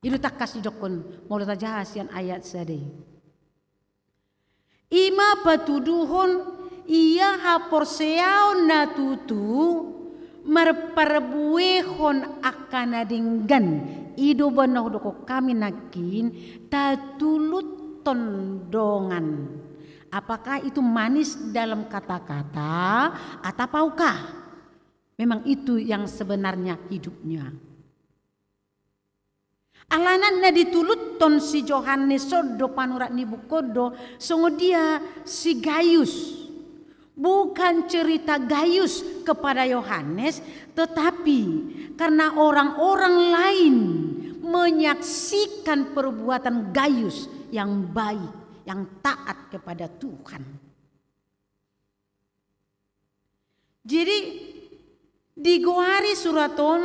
I do tangkas didokkon, molo tajaha sian ayat sada i. I ma patuduhon ia haporseaon na tutu marparbuehon angka na denggan. I do umbahen na hudokkon hami nangkin, tatuluthon dongan. Apakah itu manis dalam kata-kata atau paukah? Memang itu yang sebenarnya hidupnya. Alana na dituluthon si Johannes on do, panurat ni buku on do, songon dia si Gayus. Bukan cerita Gayus kepada Yohanes, tetapi karena orang-orang lain menyaksikan perbuatan Gayus yang baik, yang taat kepada Tuhan. Jadi, digoari surat on,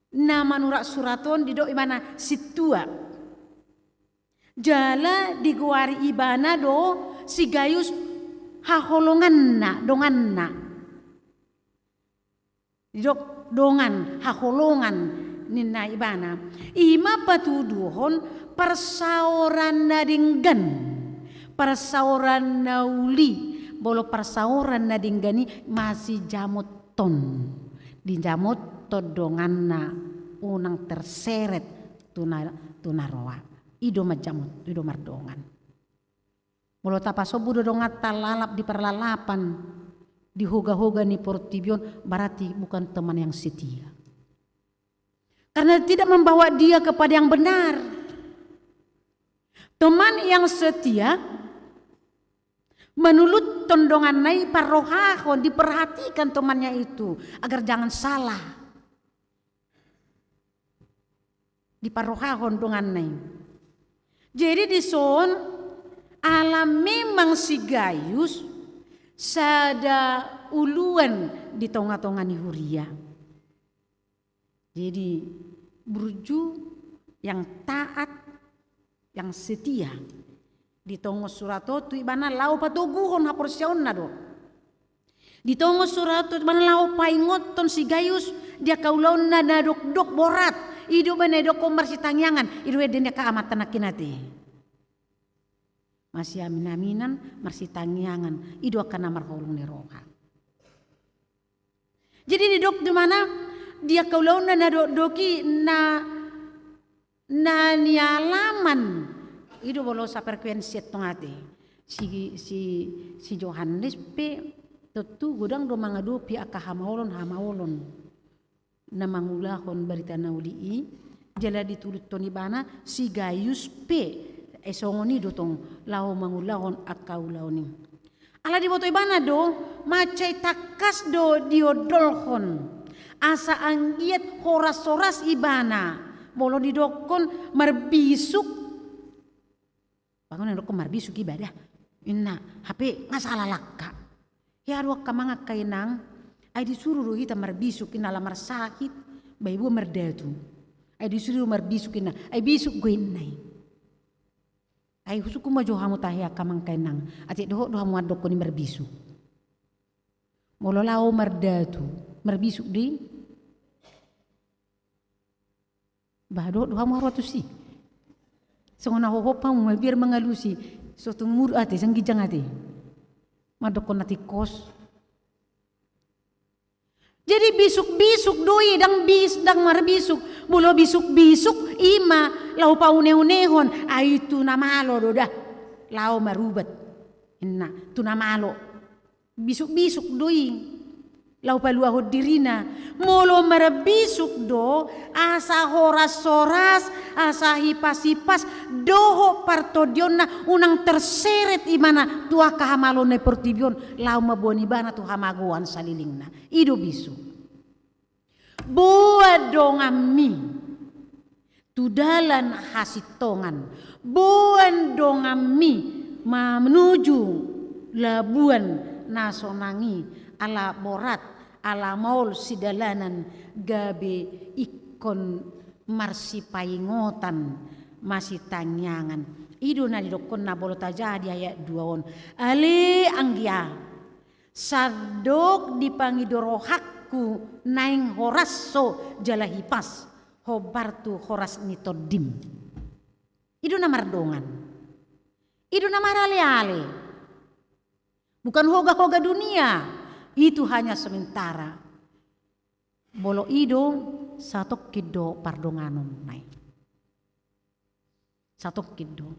na manurat surat on, didok ibana sintua. Jala digoari ibana do si Gayus haholonganna, donganna. Didok dongan, haholongan ninna ibana. I ma patuduhon parsaoran na denggan, parsaoran na uli, molo parsaoran na denggan i masijamothon. Dijamothon donganna unang terseret tu na, tu na roa. I do manjamot, i do mardongan. Molo tapasombu do donganta lalap di parlalapan, di hoga-hoga ni portibi on, berarti bukan teman yang setia. Karena tidak membawa dia kepada yang benar. Teman yang setia manuluthon donganna i, parrohahon, diperhatikan temannya itu agar jangan salah. Diparrohahon donganna i. Jadi dison, ala memang si Gayus sada uluan di tonga-tonga ni huria. Jadi burju, yang taat, yang setia. Ditongon surat on tu ibana laho patoguhon haporseaonna do. Ditongon surat on tu ibana laho paingothon si Gayus di angka ulaonna na dokdok, borat. I do umbahen na didokkon marsitangiangan, i do ende ni angka amanta nangkin ate. Masiamin-aminan, marsitangiangan, i do angka na marholong ni roha. Jadi didok do ibana di angka ulaonna na dokdok i, na, na nialaman, i do molo safrekuensi antong ate. Si, si, si Johannes pe tontu godang do mangadopi angka hamaolon-hamaolon na mangulahon barita na uli i, jala dituluthon ibana si Gayus pe, eh, songon i do tong laho mangulahon angka ulaon i. Ala diboto ibana do, mansai tangkas do diondolhon. Asa anggiat horas-horas ibana, molo didokkon marbisuk. Pango na didokkon marbisuk iba da. Inna, hape nga sala langka. Ia do angka amang angka inang, ai disuru do hita marbisuk inna ala marsahit, ba iboan mardatu. Ai disuru do marbisuk inna, ai bisuk do inna i. Ai husungkun ma jo hamu tahe angka amang angka inang, atik dohot do hamu mandokkon i marbisuk. Molo laho mardatu, marbisuk do i? Bah, dohot do hamu haru atus i. Songon na hohop hamu mabiar mangalusi, so tung muruk ate, so tung ginjang ate. Mandokkon na tingkos. Jadi bisuk-bisuk do i, ndang bis, ndang marbisuk. Molo bisuk-bisuk, i ma laho paune-unehon, ai tu na malo do da. Laho marubat. Inna, tu na malo. Bisuk-bisuk do i. Laho paluahon dirina, molo marbisuk do, asa horas-horas, asa hipas-hipas, dohot partondionna unang terseret ibana tu angka hamaolon ni portibi on, laho mamboan ibana tu hamagoan salelengna. I do bisuk. Boan donganmi tu dalan hasintongan, boan donganmi manuju labuan na sonang i, ala borat, ala maol sidalanan, gabe ingkon marsipaingotan, masitangiangan. I do na nidokkon na molo tajaha di ayat dua on. Ale anggia, sandok dipangido rohangku naeng horas ho jala hipas, hombar tu horas ni tondim. I do na mardongan. I do na marale-ale. Bukan hoga-hoga dunia. Itu hanya sementara. Molo i do, satongkin do pardonganon na i. Satongkin do.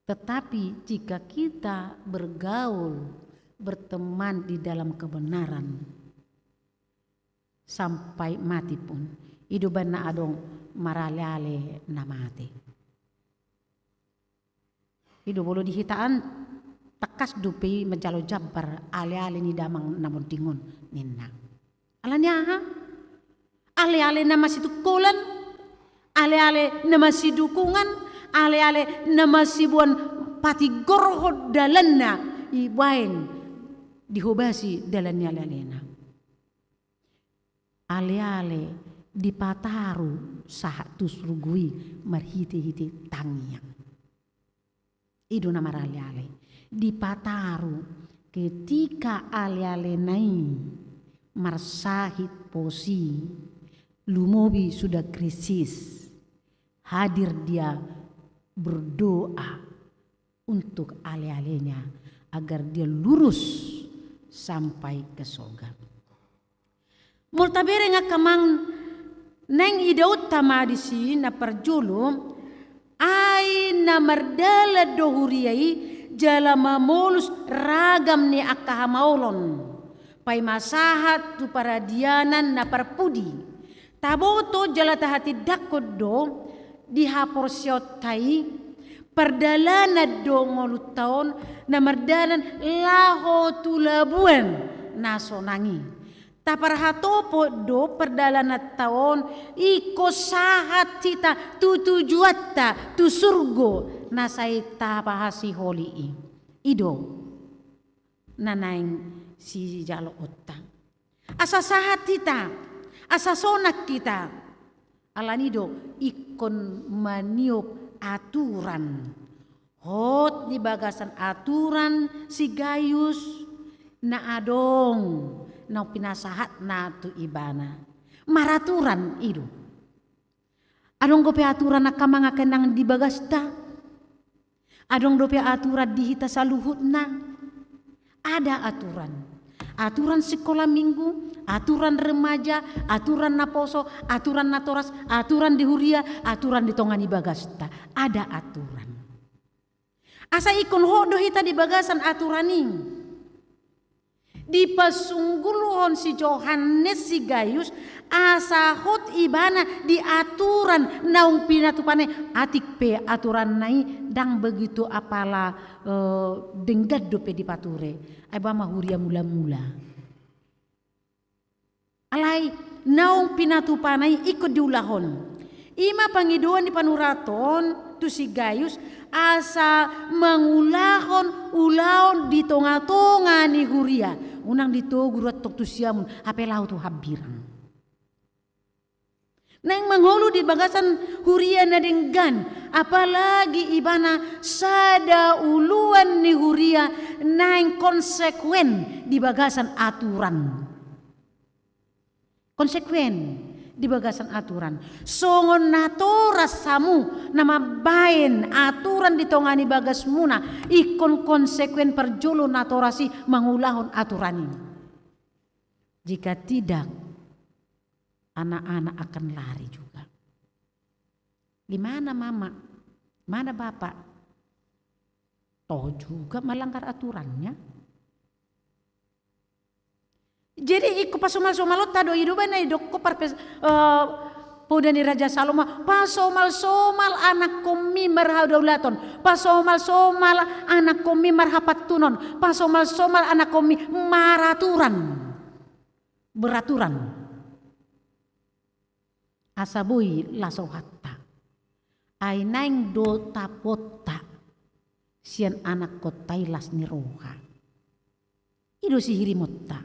Tetapi jika kita bergaul, berteman di dalam kebenaran, sampai mati pun, i do umbahen na adong marale-ale na mate. I do molo di hita an, tangkas dope i manjalo jambar ale-ale ni damang na monding on ninna. Ala ni aha? Ale-ale na masitungkolan, ale-ale na masidukungan, ale-ale na masiboan patigorhon dalanna, ibaen dihobasi dalan ni ale-alena. Ale-ale dipataru sahat tu surgo i marhite-hite tangiang. I do na marale-ale. Dipataru ketika ale-alena i marsahit pos i, lumobi sudah krisis, hadir dia berdoa untuk ale-alenya agar dia lurus sampai ke sorga. Molo tabereng angka amang, naeng idaonta ma disi na parjolo, ai na mardalan do huria i jala mamolus ragam ni angka hamaolon, paima sahat tu paradianan na parpudi. Taboto jala tahatindangkon do di haporseaonta i, pardalanan do ngolunta on na mardalan laho tu labuan na sonang i. Taparhatopot do pardalananta on ingkon sahat hita tu tujuanta, tu surgo na sai tapahasiholi i. I do na naeng sijaloonta. Asa sahat hita, asa sonang hita. Alani do ingkon maniop aturan. Hot di bagasan aturan si Gayus na adong naung pinasahatna tu ibana. Maraturan i do. Adong dope aturan angka amang angka inang di bagasta. Adong dope aturan di hita saluhutna. Ada aturan. Aturan sikola minggu, aturan remaja, aturan naposo, aturan natoras, aturan di huria, aturan di tonga ni bagasta. Ada aturan. Asa ingkon hot do hita di bagasan aturan i. Dipasunggulhon si Johannes si Gayus, asa hot ibana di aturan naung pinatupana i, atik pe aturanna i ndang begitu apala, eh, denggan dope dipature. Ai boha ma huria mula-mula. Alai naung pinatupana i ingkon diulahon. I ma pangidoan ni panurat on tu si Gayus, asa mangulahon ulaon di tonga-tonga ni huria. Unang ditogu roha antong tu siamun, hape laho tu hambirang. Naeng mangolu di bagasan huria na denggan, apalagi ibana sada uluan ni huria naeng konsekuen di bagasan aturan. Konsekuen di bagasan aturan. Songon natoras hamu na mambaen aturan di tonga ni bagasmuna, ingkon konsekuen parjolo natoras i mangulahon aturan i. Jika tidak, anak-anak akan lari juga. Di mana mama? Mana bapak? Toh juga melanggar aturannya. Jadi ingkon pasomalsomalonta do i do ba na didokkon parpes-, eh, poda ni Raja Salomo, pasomalsomal anakkonmi marhadaulaton, pasomalsomal anakkonmi marhapantunon, pasomalsomal anakkonmi maraturan. Beraturan. Asa boi las rohanta. Ai naeng do tapuonta sian anakkonta i las ni roha. I do sihirimonta.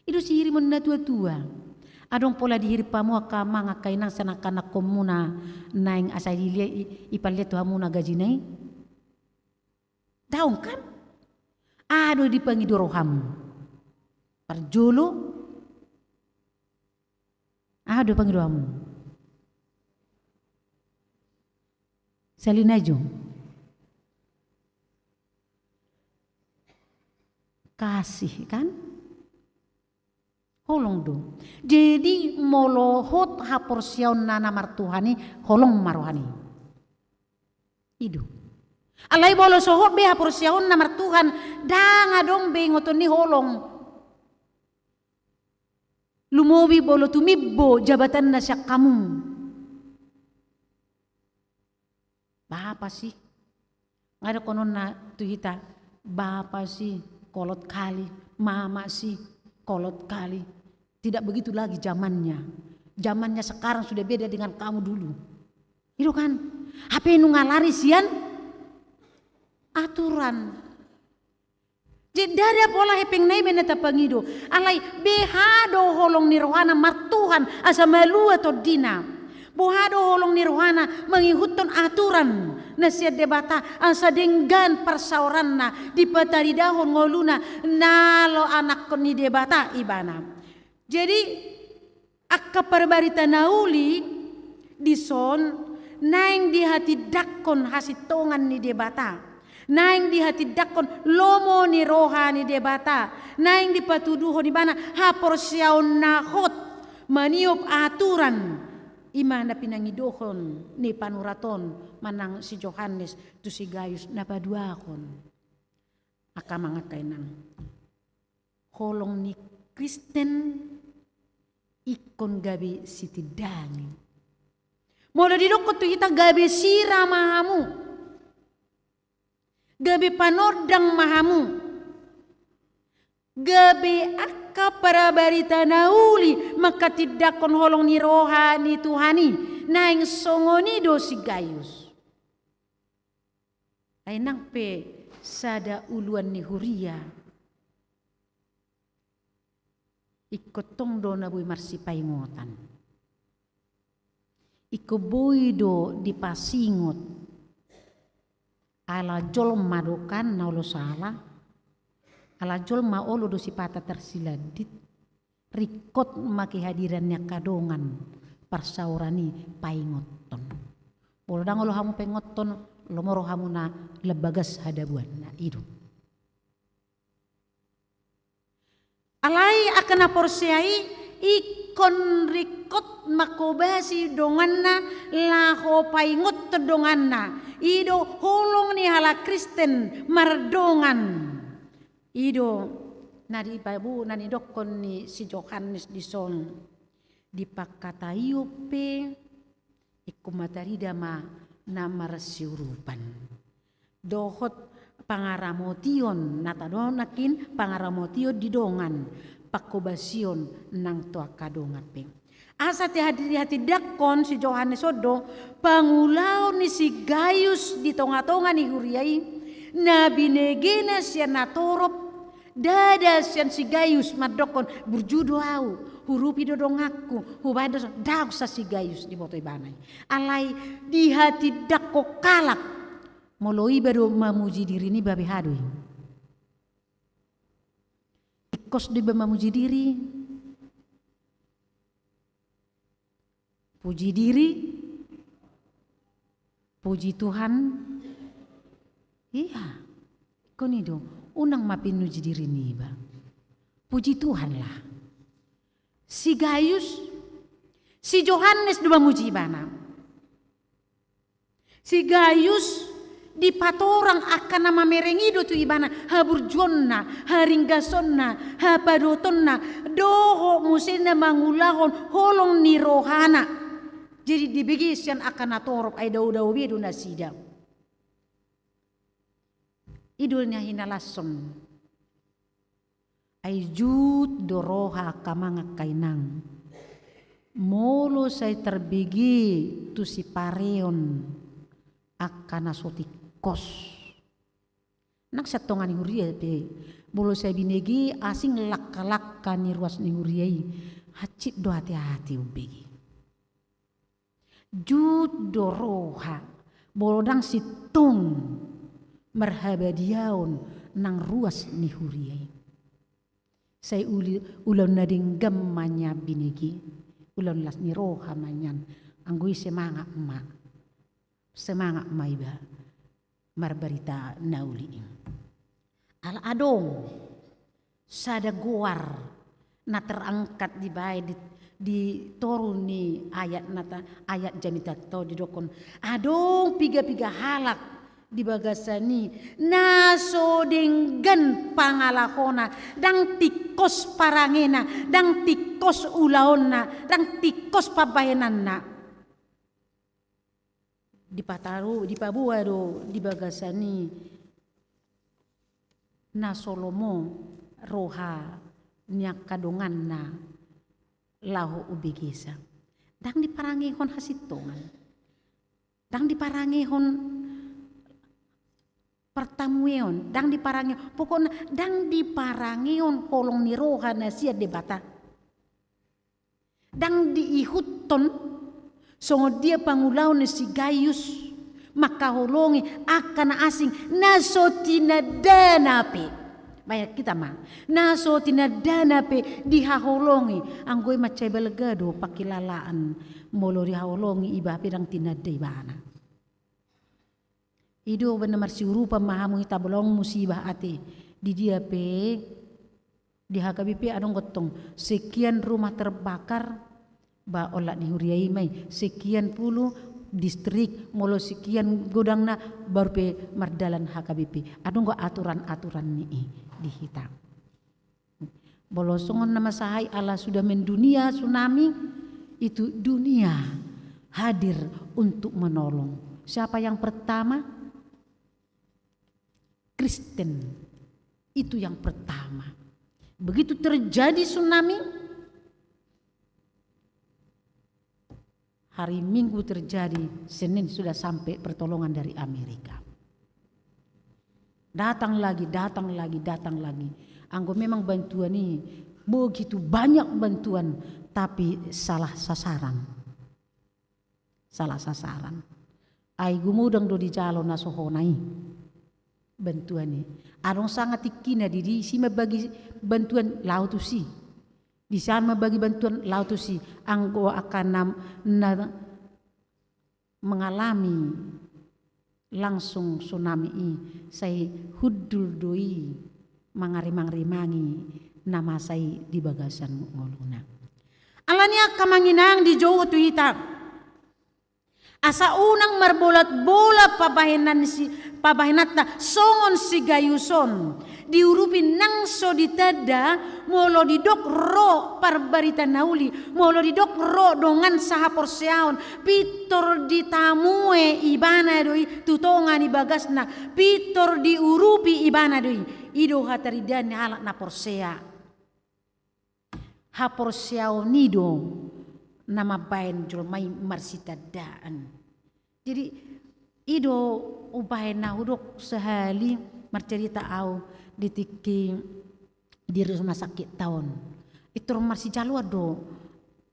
I do sihirimon natuatua. Adong pola dihirim hamu angka amang angka inang sian angka anakkonmuna naeng asa dilia i, ipallian tu hamuna gajina i? Daong kan? Aha do dipangido rohamu? Parjolo, aha do pangidoanmu? Sali na jo. Kasih, kan? Holong do. Jadi molo hot haporseaonna na martuhan i, holong ma rohana i. I do. Alai molo so hot be haporseaonna martuhan, ndang adong be ingoton ni holong. Lumobi molo tumimbo jabatanna sian hamu. Bapa sih. Nga dohononna tu hita, bapa sih, kolot kali, mama sih, kolot kali. Tidak begitu lagi zamannya. Zamannya sekarang sudah beda dengan kamu dulu. I do kan? Hape nunga lari sian aturan. Jadi ndada pola hepengna i be na tapangido. Alai beha do holong ni rohana martuhan asa malua tondina. Boha do holong ni rohana mangihuthon aturan na sian Debata asa denggan parsaoranna dipataridahon ngoluna na laho anakkon ni Debata ibana. Jadi angka parbarita na uli dison naeng dihatindangkon hasintongan ni Debata, naeng dihatindangkon lomo ni roha ni Debata, naeng dipatuduhon ibana haporseaon na hot maniop aturan, i ma na pinangidohon ni panurat on manang si Johannes tu si Gayus na paduahon. Angka amang angka inang. Holong ni Kristen ingkon gabe sitindangi. Molo didokkon tu hita gabe sira ma hamu. Gabe panondang ma hamu. Gabe angka parabarita na uli mangkatindangkon holong ni roha ni Tuhan i, naeng songon i do si Gayus. Ai nang pe sada uluan ni huria. Ingkon tong do na boi marsipaingotan. Ingkon boi do dipasingot. Ala jolma do kan na olo sala. Ala jolma olo do sipata tarsilandit. Ringkot ma kehadiran ni angka dongan parsaoran i paingothon. Molo ndang olo hamu paingothon, lomo rohamuna lam bagas hadabuanna, i do. Alai angka na porsea i ingkon ringkot mangkobasi donganna laho paingothon donganna. I do holong ni halak Kristen mardongan. I do na dipabu-, na nidokkon ni si Johannes dison, dipangkataion pe ingkon ma tarida ma na marsiurupan. Dohot pangaramotion, na tadok nangkin pangaramotion di dongan, pangkobasion nang tu angka dongan pe. Asa te hadi-, dihatindangkon si Johannes on do, pangulaon ni si Gayus di tongatonga ni huria i, na binegena sian natorop, ndada sian si Gayus mandokkon, burju do au, hurupi do donganku, hubaen do, ndang sa si Gayus diboto ibana i. Alai dihatindangkon halak, molo iba do mamuji diri niba beha do i. Ingkos do iba mamuji diri. Puji diri, puji Tuhan. Iya, ingkon i do, unang ma pinuji diri niba. Puji Tuhan lah. Si Gayus, si Johannes do mamuji ibana. Si Gayus Dipatorang angka na mamereng i do tu ibana haburjuonna, haringgasonna, hapadotonna, dohot muse na mangulahon holong ni rohana. Jadi dibege sian angka na torop, ai dao-dao be do nasida. I do na hinalashon. Ai jut do roha angka amang angka inang. Molo sai tarbege tu sipareon angka na so tingkos. Nang sian tonga ni huria pe, molo sai binege asing langka-langka ni ruas ni huria i, hansit do ate-ate umbege. Jut do roha, molo ndang sintong marhabadiaon nang ruas ni huria i. Sai uli-, ulaon na denggan ma nian binege, ulaon las ni roha ma nian, anggo i semangat ma, semangat ma iba marbarita na uli i. Ala adong sada goar na terangkat dibaen di, di toru ni ayat na ta-, ayat jamita on didokkon, adong piga-piga halak di bagasan i na so denggan pangalahona, ndang tingkos parangena, ndang tingkos ulaonna, ndang tingkos pambahenanna. Dipataru-, dipaboa do di bagasan i na so lomo roha ni angka donganna laho umbegesa. Ndang diparangehon hasintongan. Ndang diparangehon partamueon, ndang diparangehon, pokokna ndang diparangehon holong ni roha na sian Debata. Ndang diihuthon songon dia pangulaon ni si Gayus mangkaholongi angka na asing na so tinandana pe. Baen hita ma, na so tinandana pe dihaholongi, anggo i mansai balga do pangkilalaan molo dihaholongi iba pe ndang tinanda ibana. I do umbahen na marsiurupan ma hamu i tabola on musibah ate. Di dia pe, di H K B P adong gontong, sekian rumah terbakar, ba olat ni huria i ma i, sekian puluh distrik, molo sekian godangna, baru pe mardalan H K B P. Adong do aturan-aturan ni i di hita. Molo songon na masa i, ala sudah mendunia tsunami, itu dunia hadir untuk menolong. Siapa yang pertama? Kristen. Itu yang pertama. Begitu terjadi tsunami, hari Minggu terjadi, Senin sudah sampai pertolongan dari Amerika. Datang lagi, datang lagi, datang lagi. Anggo memang bantuan i, begitu banyak bantuan, tapi salah sasaran. Salah sasaran. Ai gumodang do dijalo na so hona i. Bantuan i. Adong sanga tingkina di, disi mambagi bantuan laho tusi. Disi mambagi bantuan laho tusi, anggo angka na, na mengalami langsung tsunami i, sai hundul do i mangarimang-rimangi na masa i di bagasan ngoluna. Alani i angka amang inang dijou tu hita. Asa unang marbolat-bolat pabahenan si, pabahenanta songon si Gayus on. Diurupi nang so ditanda, molo didok ro parbarita na uli, molo didok ro dongan sahaporseaon, pintor ditamue ibana do i tu tonga ni bagasna, pintor diurupi ibana do i. I do hataridaan ni halak na porsea. Haporseaon i do na mambaen jolma i marsitandaan. Jadi, i do umbahen na hudok sahali marcarita au di tingki di rumah sakit ta on. Pintor marsijaloan do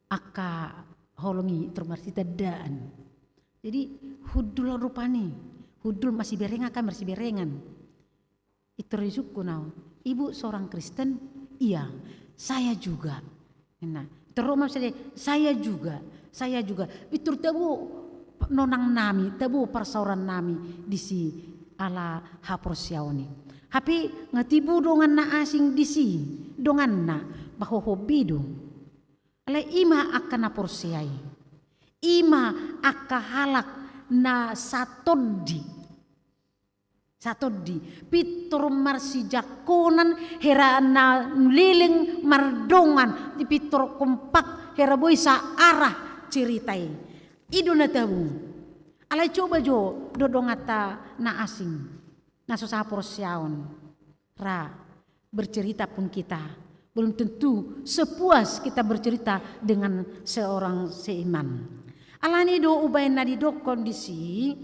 angka holong i, pintor marsitandaan. Jadi, hundul rupani, hundul marsiberengan kan, marsiberengan. Pintor disungkun au, "Ibu seorang Kristen?" "Iya." "Saya juga." Nah, terus maksudnya, "Saya juga, saya juga." Pintor tabo nonang nami, tabo parsaoran nami disi ala haporseaon i. Hape nga tibu dongan na asing disi, donganna, ba hohom be do. Alai i ma angka na porsea i. I ma angka halak na satondi. Satondi, pintor marsijangkonan, hera na leleng mardongan, di pintor kompak, hera boi saarah cerita i. I do na tabo. Alai coba jo do donganta na asing, na so sahaporseaon, ra bercerita pun kita, belum tentu sepuas kita bercerita dengan seorang seiman. Alani do umbahen na didokkon disi,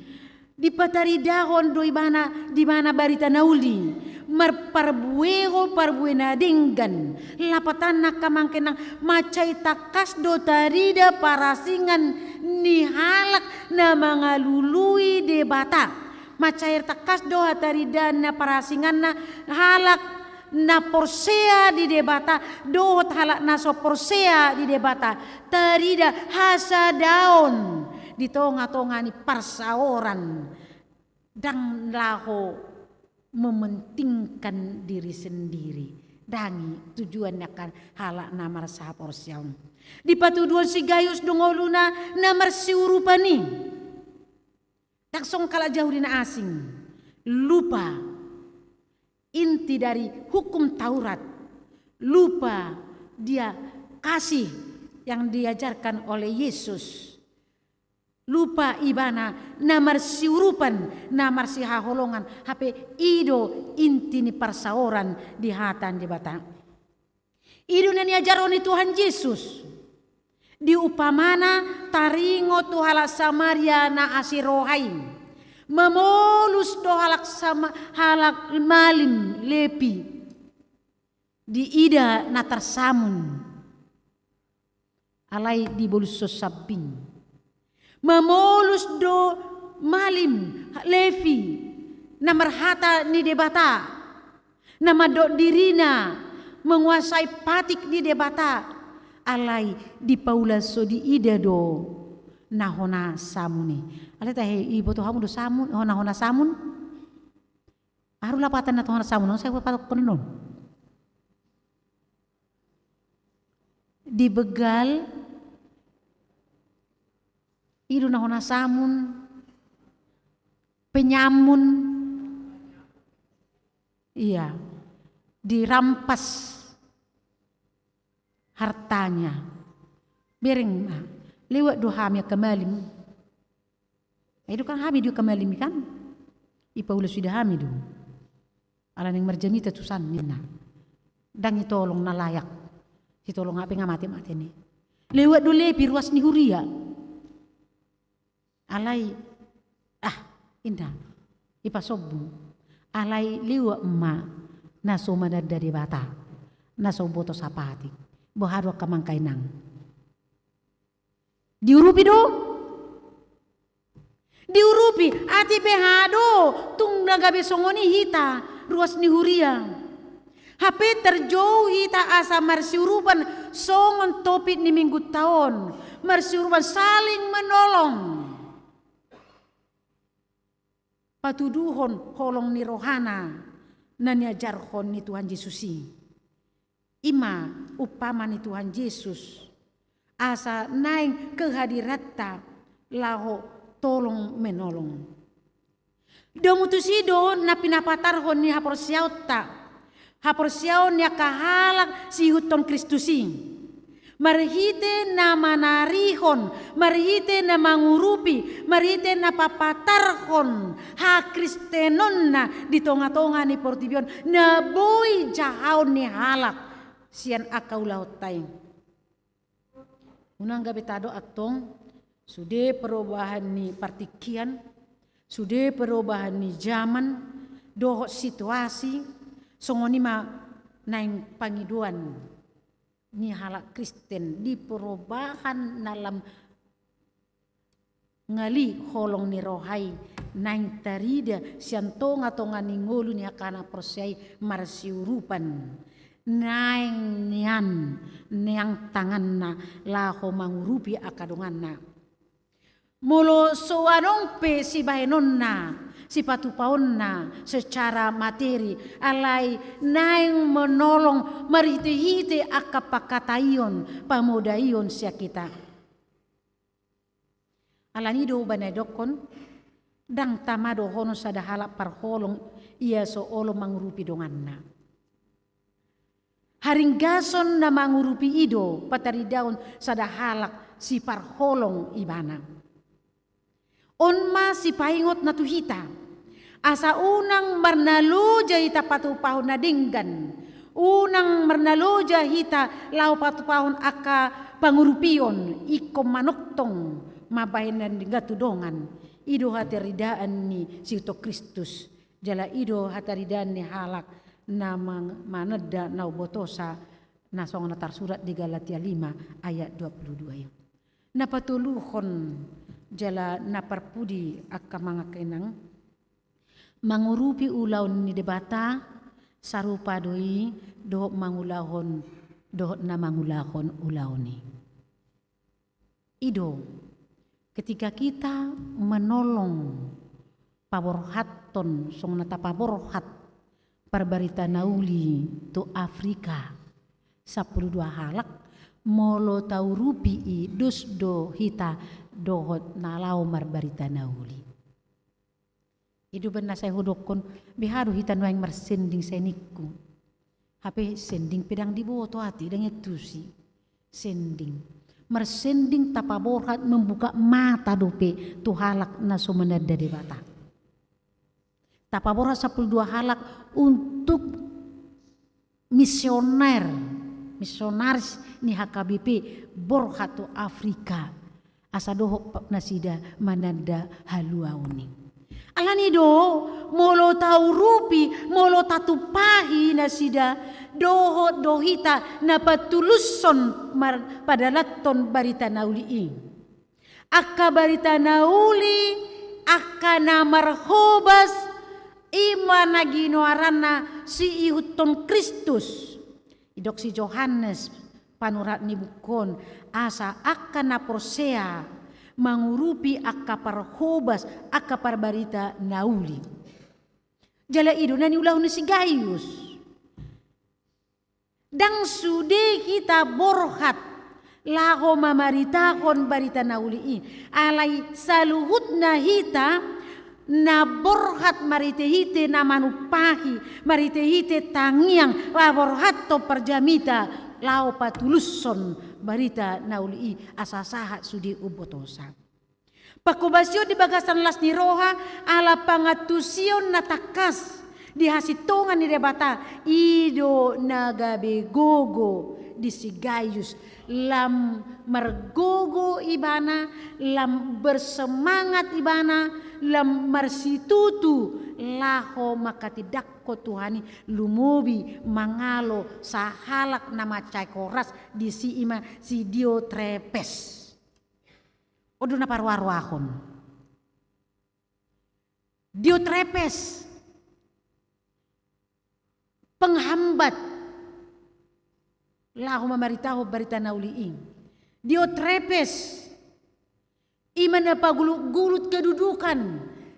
dipataridahon do ibana, di mana barita na uli, marparbuehon parbue na denggan, lapatanna angka amang inang, mansai tangkas do tarida parasingan ni halak na mangalului Debata. Mansai tangkas do hataridaan na parasinganna halak na porsea di Debata, dohot halak na so porsea di Debata, tarida hasadaon di tonga-tonga ni parsaoran, ndang laho mementingkan diri sendiri. Ndang i tujuan ni angka halak na marsahaporseaon. Dipatuduhon si Gayus do ngoluna na marsiurupan i. Ndang songon halak Jahudi na asing, lupa inti dari hukum Taurat, lupa dia kasih yang diajarkan oleh Yesus, lupa ibana na marsiurupan, na marsihaholongan, hape i do inti ni parsaoran di hata ni Debata. I do na niajarhon ni Tuhan Jesus. Di umpamana taringot tu halak Samaria na asi roha i. Mamolus do halak Sama-, halak malim Lepi. Diida na tarsamun. Alai dibolushon sambing. Mamolus do malim Lepi na marhata ni Debata, na mandok dirina menguasai patik ni Debata, alai dipaulashon, diida do na hona samun i. Alai tahe iboto hamu do samun, hona, hona samun? Aha do lapatan na hona samun on, sai hupatok hon non. Dibegal, i do na hona samun, penyamun, iya, dirampas hartanya. Bereng ma, lewat do hami angka malim. Ai do kan hami do angka malim i kan? Ipaula sude hami do. Ala naeng marjamita tusan ninna. Ndang itolong na layak. Sitolong hape nga mate-mate ni. Lewat do Lepi ruas ni huria. Alai, ah, inda. Ipasombu. Alai lewat ma na so mananda Debata. Na so boto sapatik. Boha do angka amang inang. Diurupi do? Diurupi, atik beha do, tung na gabe songon i hita, ruas ni huria. Hape tarjou hita asa marsiurupan songon topik ni minggunta on, marsiurupan saling menolong. Patuduhon holong ni rohana na niajarhon ni Tuhan Jesus i. I ma umpama ni Tuhan Jesus, asa naeng kehadiranta laho tolong menolong. Domu tusi do na pinapatarhon ni haporseaonta, haporseaon ni angka halak siihuthon Kristus i. Marhite na manarihon, marhite na mangurupi, marhite na papatarhon hakristenonna di tonga-tonga ni portibi on, na boi jahaon ni halak sian angka ulaonta i. Unang gabe tadok antong, sude perubahan ni partingkian, sude perubahan ni zaman, dohot situasi, songon i ma naeng pangidoan ni halak Kristen di perubahan na lam ngali holong ni roha i naeng tarida sian tonga-tonga ni ngolu ni angka na porsea i marsiurupan naeng nian, nian tanganna laho mangurupi angka donganna. Molo so adong pe sibahenonna, sipatupaonna secara materi, alai naeng menolong marhite-hite angka pangkataion, pamodaion sian hita. Alani do umbahen na didokkon, Ndang tama dohonon sada halak parholong ia so olo mangurupi donganna. Haringgason na mangurupi i do pataridahon sada halak siparholong ibana. On ma sipaingot na tu hita, asa unang marnaloja hita patupahon na denggan, unang marnaloja hita laho patupahon angka pangurupion, ingkon manongtong mambahen na denggan tu dongan. I do hataridaan ni siihuthon Kristus. Jala i do hataridaan ni halak na mang-, mananda na umbotosa, na songon na tarsurat di Galatia lima ayat dua puluh dua i. Na patoluhon jala na parpudi angka amang angka inang, mangurupi ulaon ni Debata sarupa do i dohot mangulahon, dohot na mangulahon ulaon i. I do, ketika kita menolong paborhathon, songon na tapaborhat parbarita na uli tu Afrika, sampulu dua halak, molo taurupi i dos do hita dohot na laho marbarita na uli. I do umbahen na sai hudokkon, beha do hita nuaeng marsending sai ningku. Hape sending pe ndang diboto ate, ndang iantusi. Sending. Marsending tapaborhat membuka mata dope tu halak na so mananda Debata. Tapaborhat sampulu dua halak untuk misioner, misionaris ni H K B P borhat tu Afrika, asa dohot pa-, nasida mananda haluaon i. Alani do, molo taurupi, molo tatumpahi nasida, dohot do hita na patulushon mar-, padalanhon barita na uli i. Angka barita na uli, angka na marhobas, i ma na ginoaranna siihuthon Kristus. Didok si Johannes, panurat ni buku on, asa angka na porsea mangurupi angka parhobas, angka parbarita na uli. Jala i do na niulahon ni si Gayus. Ndang sude hita borhat laho mamaritahon barita na uli i, alai saluhutna hita na borhat marhitehite na manumpahi, marhitehite tangiang, laho borhathon parjamita, laho patulushon barita na uli i asa sahat sude umbotosa. Panghobasion di bagasan las ni roha ala pangantusion na tangkas di hasintongan ni Debata, i do na gabe gogo di si Gayus, lam margogo ibana, lam bersemangat ibana, lam marsitutu laho manghatindanghon Tuhan i, lumobi mangalo sahalak na mansai horas disi, i ma si Diotrepes. On do na paroaroahon. Diotrepes, penghambat laho mamaritahon barita na uli i. Diotrepes, i ma na pagulutgulut kedudukan,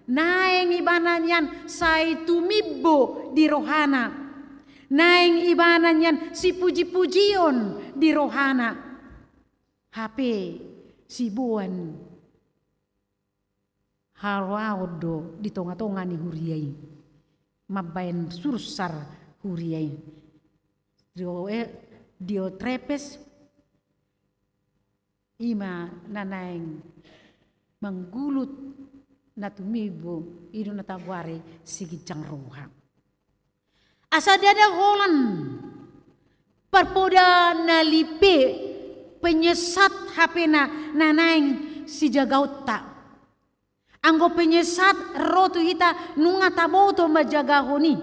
naeng ibana nian sai tumimbo di rohana, naeng ibana nian sipujipujion di rohana. Hape siboan haroaon do di tongatonga ni huria i, mambaen sursar huria i. Dio-, eh, Diotrepes, i ma na naeng manggulut na tumimbo, i do na tagoari si ginjang roha. Asa ndada holan parpoda na limpe, penyesat hape na, na naeng sijagaonta. Anggo penyesat ro tu hita nunga taboto manjagahon i,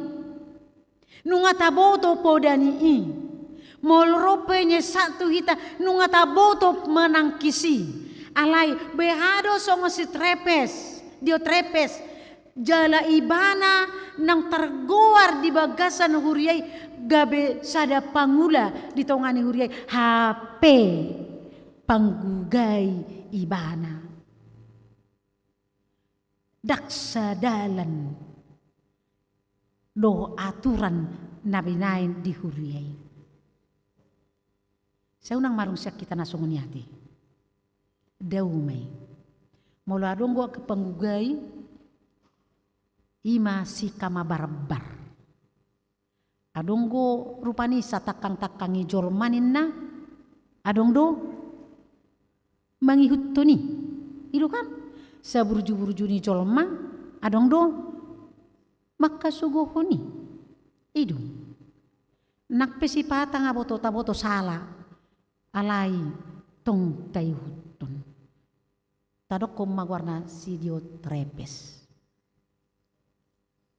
nunga taboto poda ni i. Molo ro penyesat tu hita nunga taboto manangkis i. Alai beha do songon si Trepes, Diotrepes, jala ibana naung targoar di bagasan huria i gabe sada pangula di tonga ni huria i, hape panggugai ibana. Ndang sadalan dohot aturan na binaen di huria i. Sai unang marung sian hita na songon i ate. Dao ma i. Molo adong do angka panggugai, I ma sikamabarbar. Adong do rupani satangkang-tangkang ni jolma ninna, adong do mangihuthon i. I do kan? Saburju-burju ni jolma, adong do mangkasogohon i. I do. Nang pe sipata nga boto, taboto sala. Alai tong taihuthon. Tadokkon ma goarna si Diotrepes.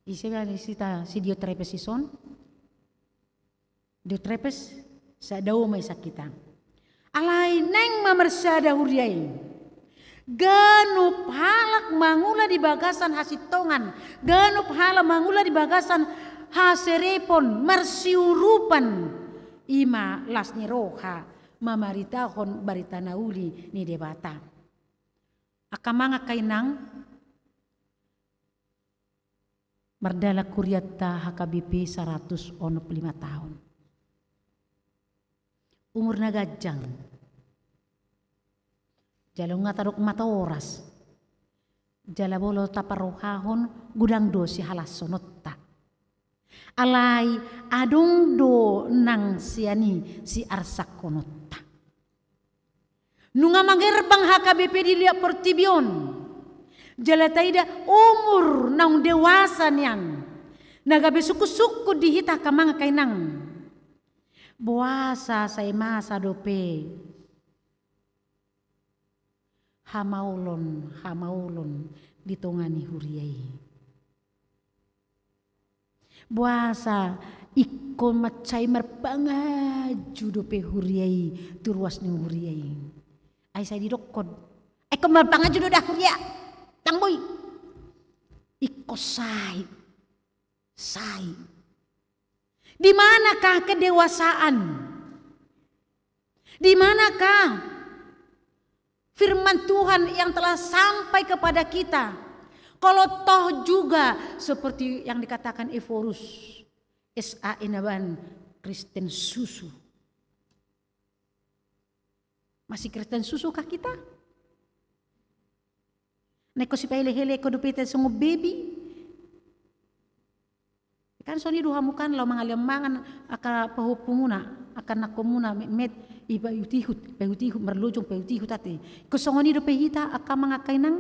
Ise ma disi ta si Diotrepes ison? Diotrepes, sada dao ma i sian hita. Alai naeng ma marsada huria i. Ganup halak mangula di bagasan hasintongan, ganup halak mangula di bagasan haserepon, marsiurupan. I ma las ni roha mamaritahon barita na uli ni Debata. Angka amang, angka inang, mardalan hurianta H K B P saratus onom pulu lima taon. Umur na ganjang. Jala nunga tadok matoras. Jala molo taparrohahon godang do sihalashononta. Alai adong do nang sian i siarsakhononta. Nunga mangerbang H K B P di liat portibi on. Jala taida umur naung dewasa nian. Na gabe sungkun-sungkun di hita angka amang, angka inang. Boasa sai masa dope hamaolon, hamaolon di tonga ni huria i. Boasa ingkon mansai marpangaju dope huria i tu ruas ni huria i. Ai sai didokkon, ai ingkon marpangaju do da huria. Ndang boi. Ingkon sai. Sai. Di manakah kedewasaan? Di manakah firman Tuhan yang telah sampai kepada kita? Kalau toh juga seperti yang dikatakan Ephorus, S A E na baen Kristen susu. Masih Kristen susu kah kita? Na ingkon sipaelehele ingkon dope hita songon bebi. Kan songon i do hamu kan, laho mangalean mangan angka pahompumuna, angka anakkonmuna metmet, i paihut-ihut, paihut-ihut, marlojong paihut-ihut ate. Ingkon songon i dope hita angka amang, angka inang.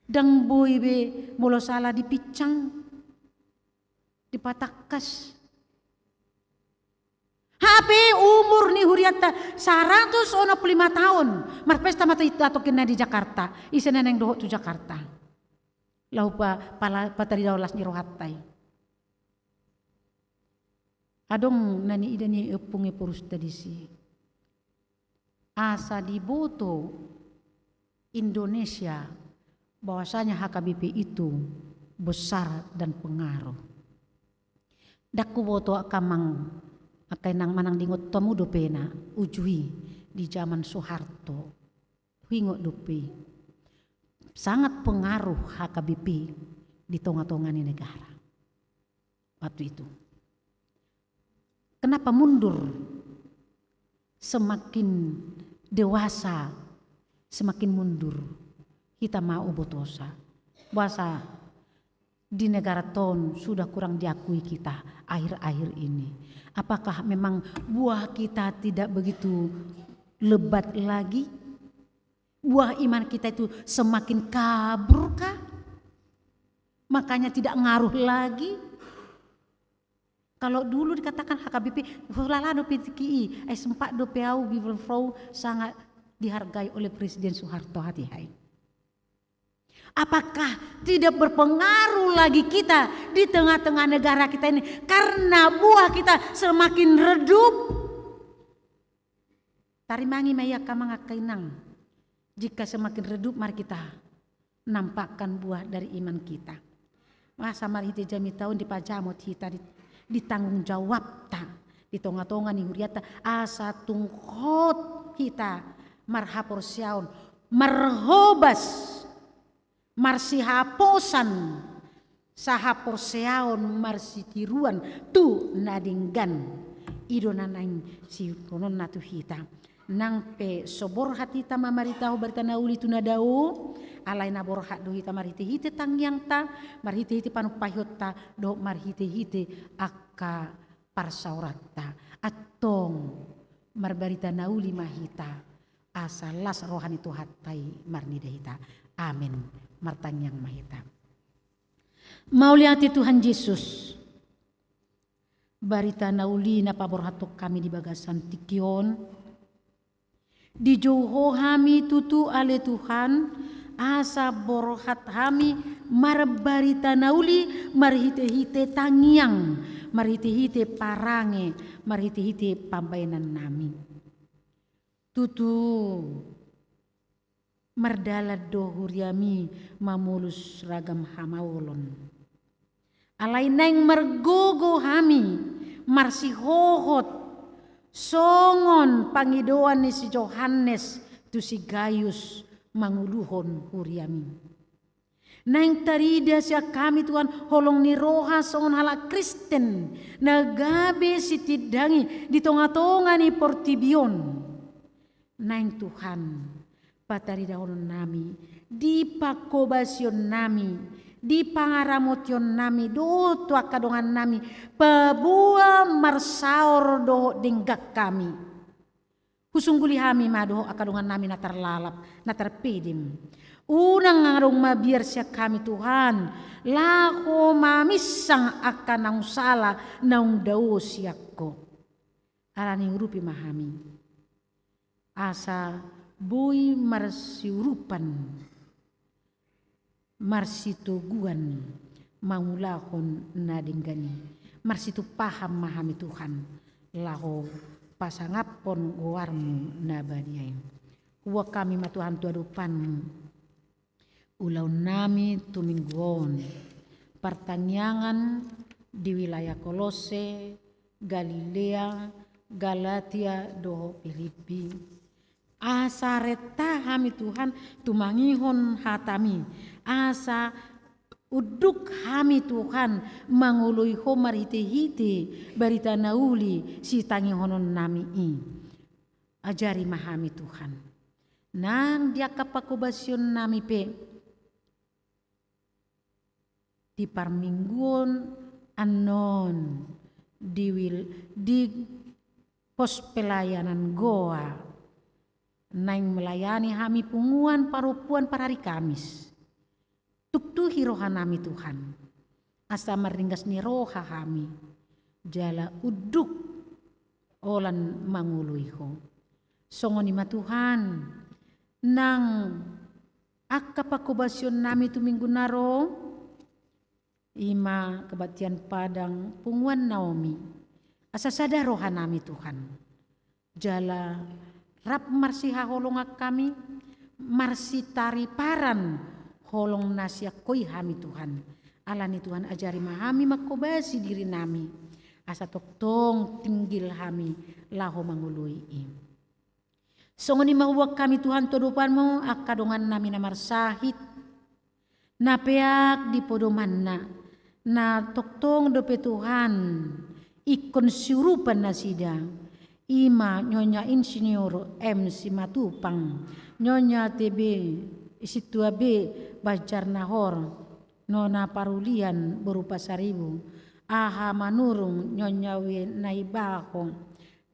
Ndang boi be molo sala dipinsang, dipatangkas. Hape umur ni hurianta saratus onom pulu lima taon. Marpesta ma hita tongkin na di Jakarta. Ise na naeng dohot tu Jakarta? Laho pa, pala, pataridahon las ni rohanta i. Adong na niida ni Ompung Ephorusta disi. Asa diboto Indonesia bahwasanya H K B P itu besar dan pengaruh. Ndang huboto angka amang, angka inang, manang diingot hamu dope na uju i di zaman Soeharto. Huingot dope i. Sangat pengaruh H K B P di tonga-tonga ni negara. Waktu itu. Kenapa mundur? Semakin dewasa, semakin mundur. Hita ma ubotosa. Boasa di negara on sudah kurang diakui kita akhir-akhir ini. Apakah memang buah kita tidak begitu lebat lagi? Buah iman kita itu semakin kabur kah? Makanya tidak ngaruh lagi? Kalau dulu dikatakan H K B P, hulala dope tingki i, ai sempat dope au, bibelvrouw sangat dihargai oleh Presiden Soeharto hatiha i. Apakah tidak berpengaruh lagi kita di tengah-tengah negara kita ini? Karena buah kita semakin redup. Tarimangi ma i angka amang, angka inang. Jika semakin redup, mari kita nampakkan buah dari iman kita. Asa marhite jamita on dipajamot hita di, di tanggung jawabta di tonga-tonga ni huriata, asa tung hot hita marhaporseaon, marhobas, marsihaposan, sahaporseaon, marsitiruan tu na denggan. I do na naeng siihutkononna tu hita. Nang pe so borhat hita mamaritahon barita na uli tu na dao, alai na borhat do hita marhitehite tangiangta, marhitehite panumpahionta, dohot marhitehite angka parsaoranta. Antong marbarita na uli ma hita, asa las roha ni Tuhanta i marnida hita. Amen. Martangiang ma hita. Mauliate Tuhan Jesus, barita na uli na paborhathon hami di bagasan tingki on. Dijou Ho hami tutu ale Tuhan, asa borhat hami marbarita na uli marhitehite tangiang, marhitehite parange, marhitehite pambahenan nami. Tutu mardalan do huriami mamolus ragam hamaolon. Alai naeng margogo hami marsihohot songon pangidoan ni si Johannes tu si Gayus manguluhon huriami. Naeng tarida sian hami Tuhan holong ni roha songon halak Kristen na gabe sitindangi di tongatonga ni portibi on. Naeng Tuhan, pataridahononnami, di pangkobasiononnami, di pangaramotionnami dohot tu angka dongannami, paboa marsaor dohot denggan hami. Husungguli hami ma dohot angka dongannami na tarlalap, na tarpedem. Unang adong mabiar sian hami Tuhan, laho maminsang angka naung sala, naung dao sian Ho. Alani urupi ma hami. Asa boi marsiurupan, marsitoguan, mangulahon na denggan i. Marsitumpahon ma hami Tuhan, laho pasangaphon goarmu na badia i. Huboan hami ma Tuhan tu adopanmu. Ulaonnami tu minggu on, partangiangan di wilayah Kolose, Galilea, Galatia dohot Pilipi. Asa renta hami Tuhan tumangihon hatami, asa unduk hami Tuhan mangoloi Ho marhitehite barita na uli sitangihononnami i. Ajari ma hami Tuhan. Nang di angka pangkobasionnami pe di parmingguon annon di wil-, di pos pelayanan Goa, naeng melayani hami punguan parompuan parhari Kamis. Tuktuhi rohanami Tuhan, asa marringgas ni roha hami, jala unduk holan mangoloi Ho. Songon i ma Tuhan, nang angka pangkobasionnami tu minggu na ro, i ma kebaktian Padang Punguan Naomi. Asa sada rohanami Tuhan. Jala rap marsihaholongan hami, marsitariparan holong na sian Ho i hami Tuhan. Alani Tuhan ajari ma hami mangkobasi dirinami. Asa tongtong tinggil hami laho mangoloi i. Songon i ma huboan hami Tuhan tu adopanmu angka dongannami na marsahit, na peak di podomanna, na tongtong dope Tuhan ingkon siurupan nasida, i ma Nyonya Insinyur M Simatupang, Nyonya T B Sintua B Banjarnahor, Nona Parulian boru Pasaribu, Aha Manurung, Nyonya W Naibaho,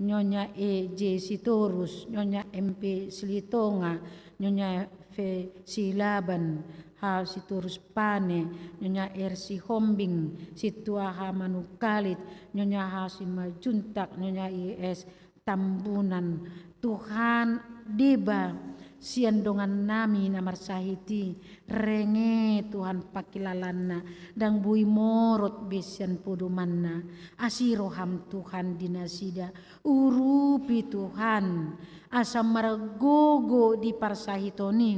Nyonya E J Sitorus, Nyonya M P Silitonga, Nyonya F Silaban, H Sitorus Pane, Nyonya R Sihombing, Sintua H Manungkalit, Nyonya H Simanjuntak, Nyonya I S Tambunan. Tuhan, deba sian dongannami na marsahit i, renge Tuhan pangkilalaanna, ndang boi morot be sian podomanna. Asi roham Tuhan di nasida, urupi Tuhan, asa margogo di parsahiton i,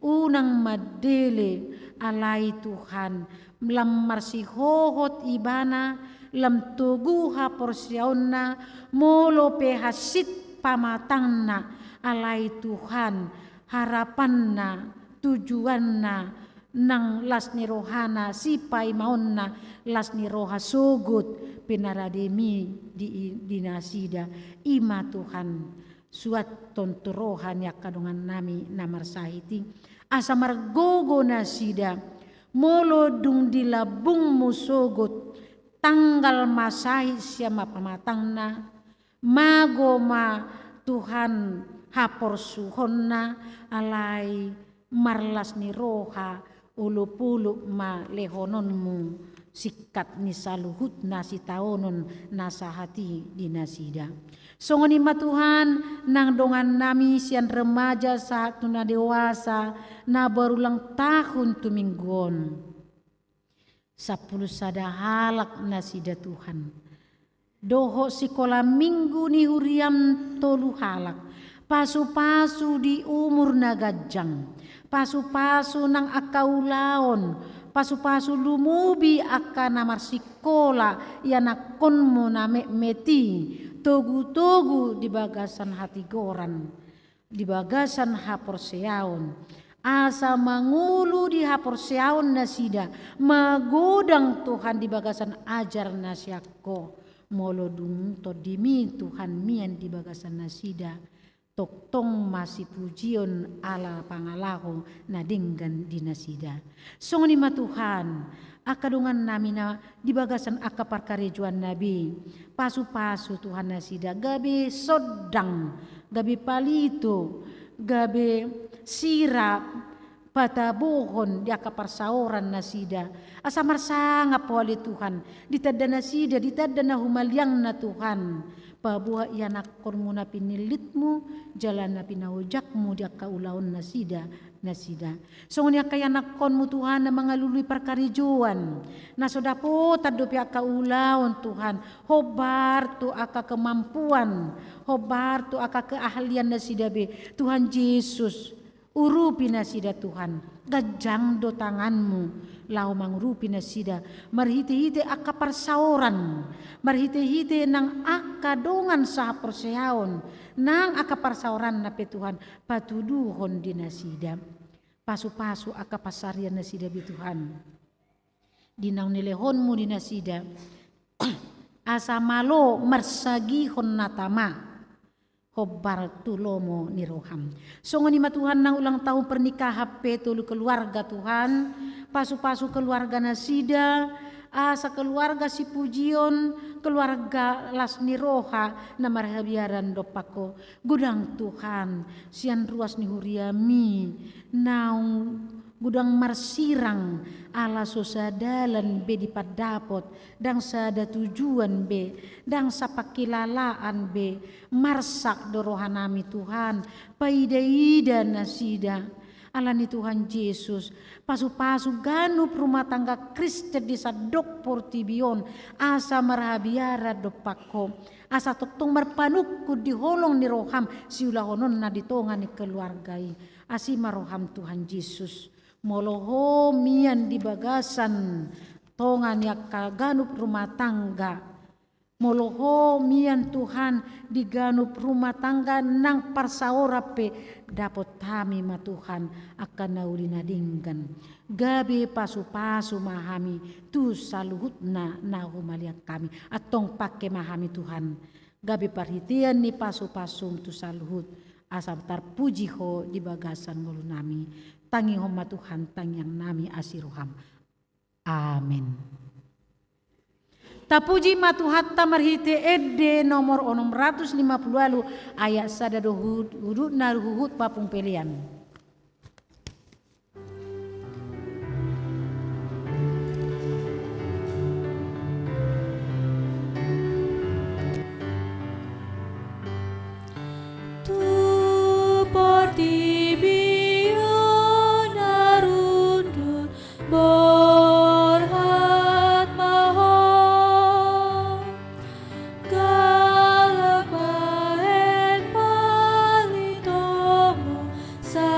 unang mandele, alai Tuhan, lam marsihohot ibana, lam togu haporseaonna, molo pe hansit pamatangna, alai Tuhan, harapanna, tujuanna, nang las ni rohana, sipaimaonna, las ni roha sogot, pinarademi di, di nasida, i ma Tuhan, suanhon tu roha ni angka dongannami na marsahit i, asa margogo nasida, molo dung di lambungmu sogot, tanggal ma sahit sian ma pamatangna, mago ma Tuhan haporsuhonna, alai marlas ni roha, olopolop ma lehononmu singkat ni saluhutna sitaonon na sahat i di nasida. Songon i ma Tuhan, nang dongannami sian remaja sahat tu na dewasa, na baru ulang tahun tu minggu on. Sampulu sada halak nasida Tuhan. Dohot sikola minggu ni huriam tolu halak. Pasu-pasu di umur na ganjang. Pasu-pasu nang angka ulaon. Pasu-pasu lumobi angka na marsikola, ianakkonmu na metmet i. Togu-togu di bagasan hatigoran. Di bagasan haporseaon, asa mangolu di haporseaon nasida, magodang Tuhan di bagasan ajar na sian Ho. Molo dung tondimi Tuhan mian di bagasan nasida, tongtong ma sipujion ala pangalaho na denggan di nasida. Songon i ma Tuhan, angka dongannami na di bagasan angka parkarejoanna be. Pasu-pasu Tuhan nasida, gabe sondang, gabe palito, gabe sirap, patabohon di angka parsaoran nasida. Asa marsangap Ho ale Tuhan, ditanda nasida, ditanda na humaliangna Tuhan. Paboa ianakkonmu na pinillitmu, jala na pinaojakmu di angka ulaon nasida, nasida. Songon i angka ianakkonmu Tuhan na mangalului parkarejoan, na so dapotan dope angka ulaon Tuhan, hombar tu angka kemampuan, hombar tu angka keahlian nasida be, Tuhan Jesus, urupi nasida Tuhan, ganjang do tanganmu, laho mangurupi nasida, marhite-hite angka parsaoran, marhite-hite nang angka dongan sahaporseaon, nang angka parsaoranna pe Tuhan, patuduhon di nasida. Pasu-pasu angka pansarian nasida be Tuhan. Di naung nilehonmu di nasida, asa malo marsagihon na tama, hombar tu lomo ni roham. Songon i ma Tuhan nang ulang tahun pernikahan pe tolu keluarga Tuhan, pasu-pasu keluarga nasida, asa keluarga sipujion, keluarga las ni roha, na marhabiaran dompak Ho. Godang Tuhan, sian ruas ni huriami, naung godang marsirang, ala so sadalan be dipandapot, ndang sada tujuan be, ndang sapangkilalaan be, marsak do rohanami Tuhan, paida-ida nasida. Alani Tuhan Jesus, pasu-pasu ganup rumah tangga Kristen di sandok portibi on, asa marhabiaran dompak Ho, asa tongtong marpanungkun di holong ni roham, siulahononna di tonga ni keluarga i. Asi ma roham Tuhan Jesus. Molo Ho mian di bagasan tonga ni angka ganup rumah tangga. Molo Ho mian Tuhan di ganup rumah tangga nang parsaoran pe, dapot hami ma Tuhan angka na uli na denggan. Gabe pasu-pasu ma hami tu saluhutna na humaliang hami. Antong pangke ma hami Tuhan. Gabe parhitean ni pasu-pasum tu saluhut, asa tarpuji Ho di bagasan ngolunami. Tangihon ma Tuhan tangiangnami asi roham. Amen. Tapuji ma Tuhanta marhite ende nomor onom ratus lima pulu ualu ayat sada do hu-, hudutna huhut papung pelean. Tu portibi on na rundut, borhat ma ho, galak bahen palitomu, sa-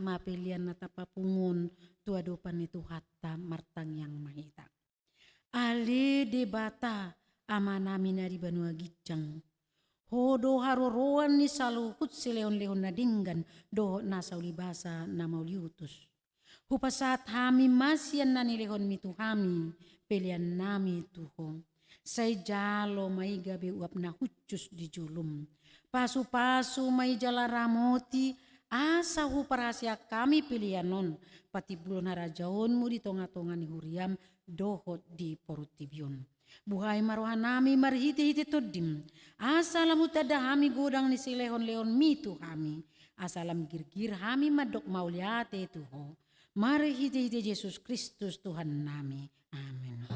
ma pelean na tapapungu on tu adopan ni Tuhanta. Martangiang ma hita. Ale Debata, Amanami na di banua ginjang, Ho do haroroan ni saluhut silehonlehon na denggan dohot nasa ulibasa na mauliutus. Hupasahat hami ma sian na nilehonMi tu hami peleannami tu Ho. Sai jalo ma i gabe uap na hushus di jolom. Pasupasu ma i jala ramoti, asa huparhaseang hami pelean on patimbulhon harajaonMu di tongatonga ni huriaM dohot di portibi on. Buhai ma rohanami marhitehite TondiM, asa lam hutanda hami godang ni silehonlehonMi tu hami, asa lam girgir hami mandok mauliate tu Ho, marhitehite Jesus Kristus Tuhannami. Amen.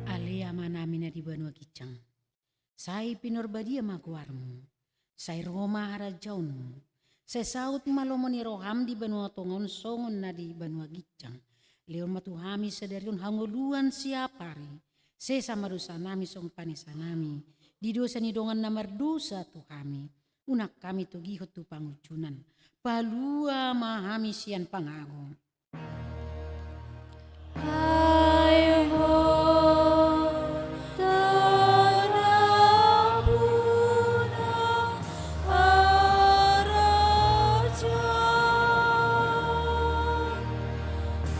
Ale Amanami na di banua ginjang, sai pinarbadia ma goarMu. Sai ro ma harajaonMu. Sai saut ma lomo ni rohaM di banua tonga on songon na di banua ginjang. Lehon ma tu hami sadari on hangoluan siapari. Sesa ma dosanami songon panesanami di dosa ni dongan na mardosa tu hami. Unang hami togihon tu pangunjunan. Palua ma hami sian pangago. Ai Ho do na pungu harajaon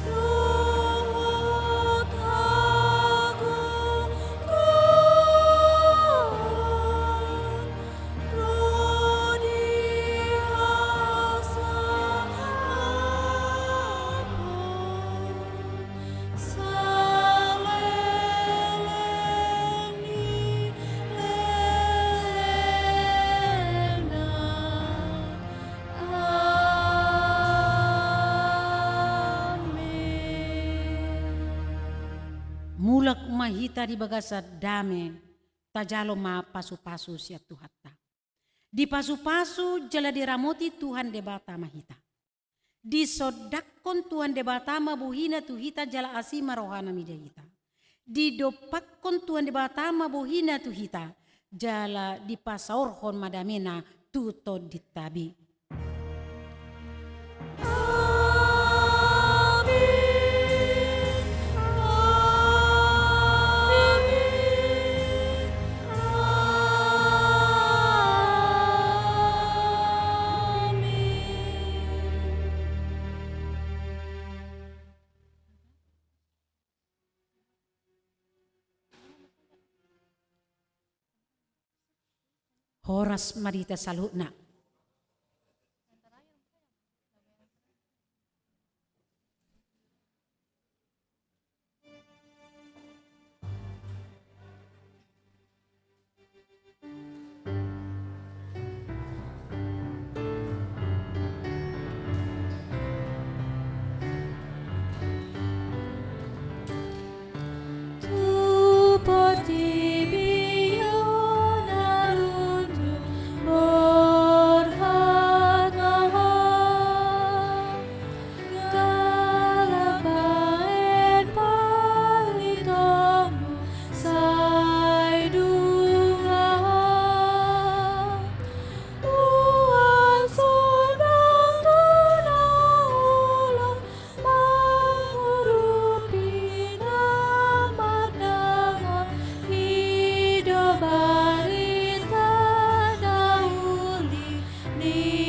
dohot hagogoon ro di hasangapon saleleng ni lelengna. Amen. Mulak ma hita di bagasan dame, tajalo ma pasupasu sian Tuhanta. Dipasupasu jala diramoti Tuhan Debata ma hita. Disondangkon Tuhan Debata ma bohiNa tu hita jala asi ma rohaNa mida hita. Didompakkon Tuhan Debata ma bohiNa tu hita jala dipasaorhon ma dameNa tu tondinta be. Horas ma di hita saluhutna. Tu portibi on na rundut borhat ma Ho. Jala baen pangidoanMu sai dung aha. Uas sondang tu na holom mangurupi na mardangol. I do barita na uli ni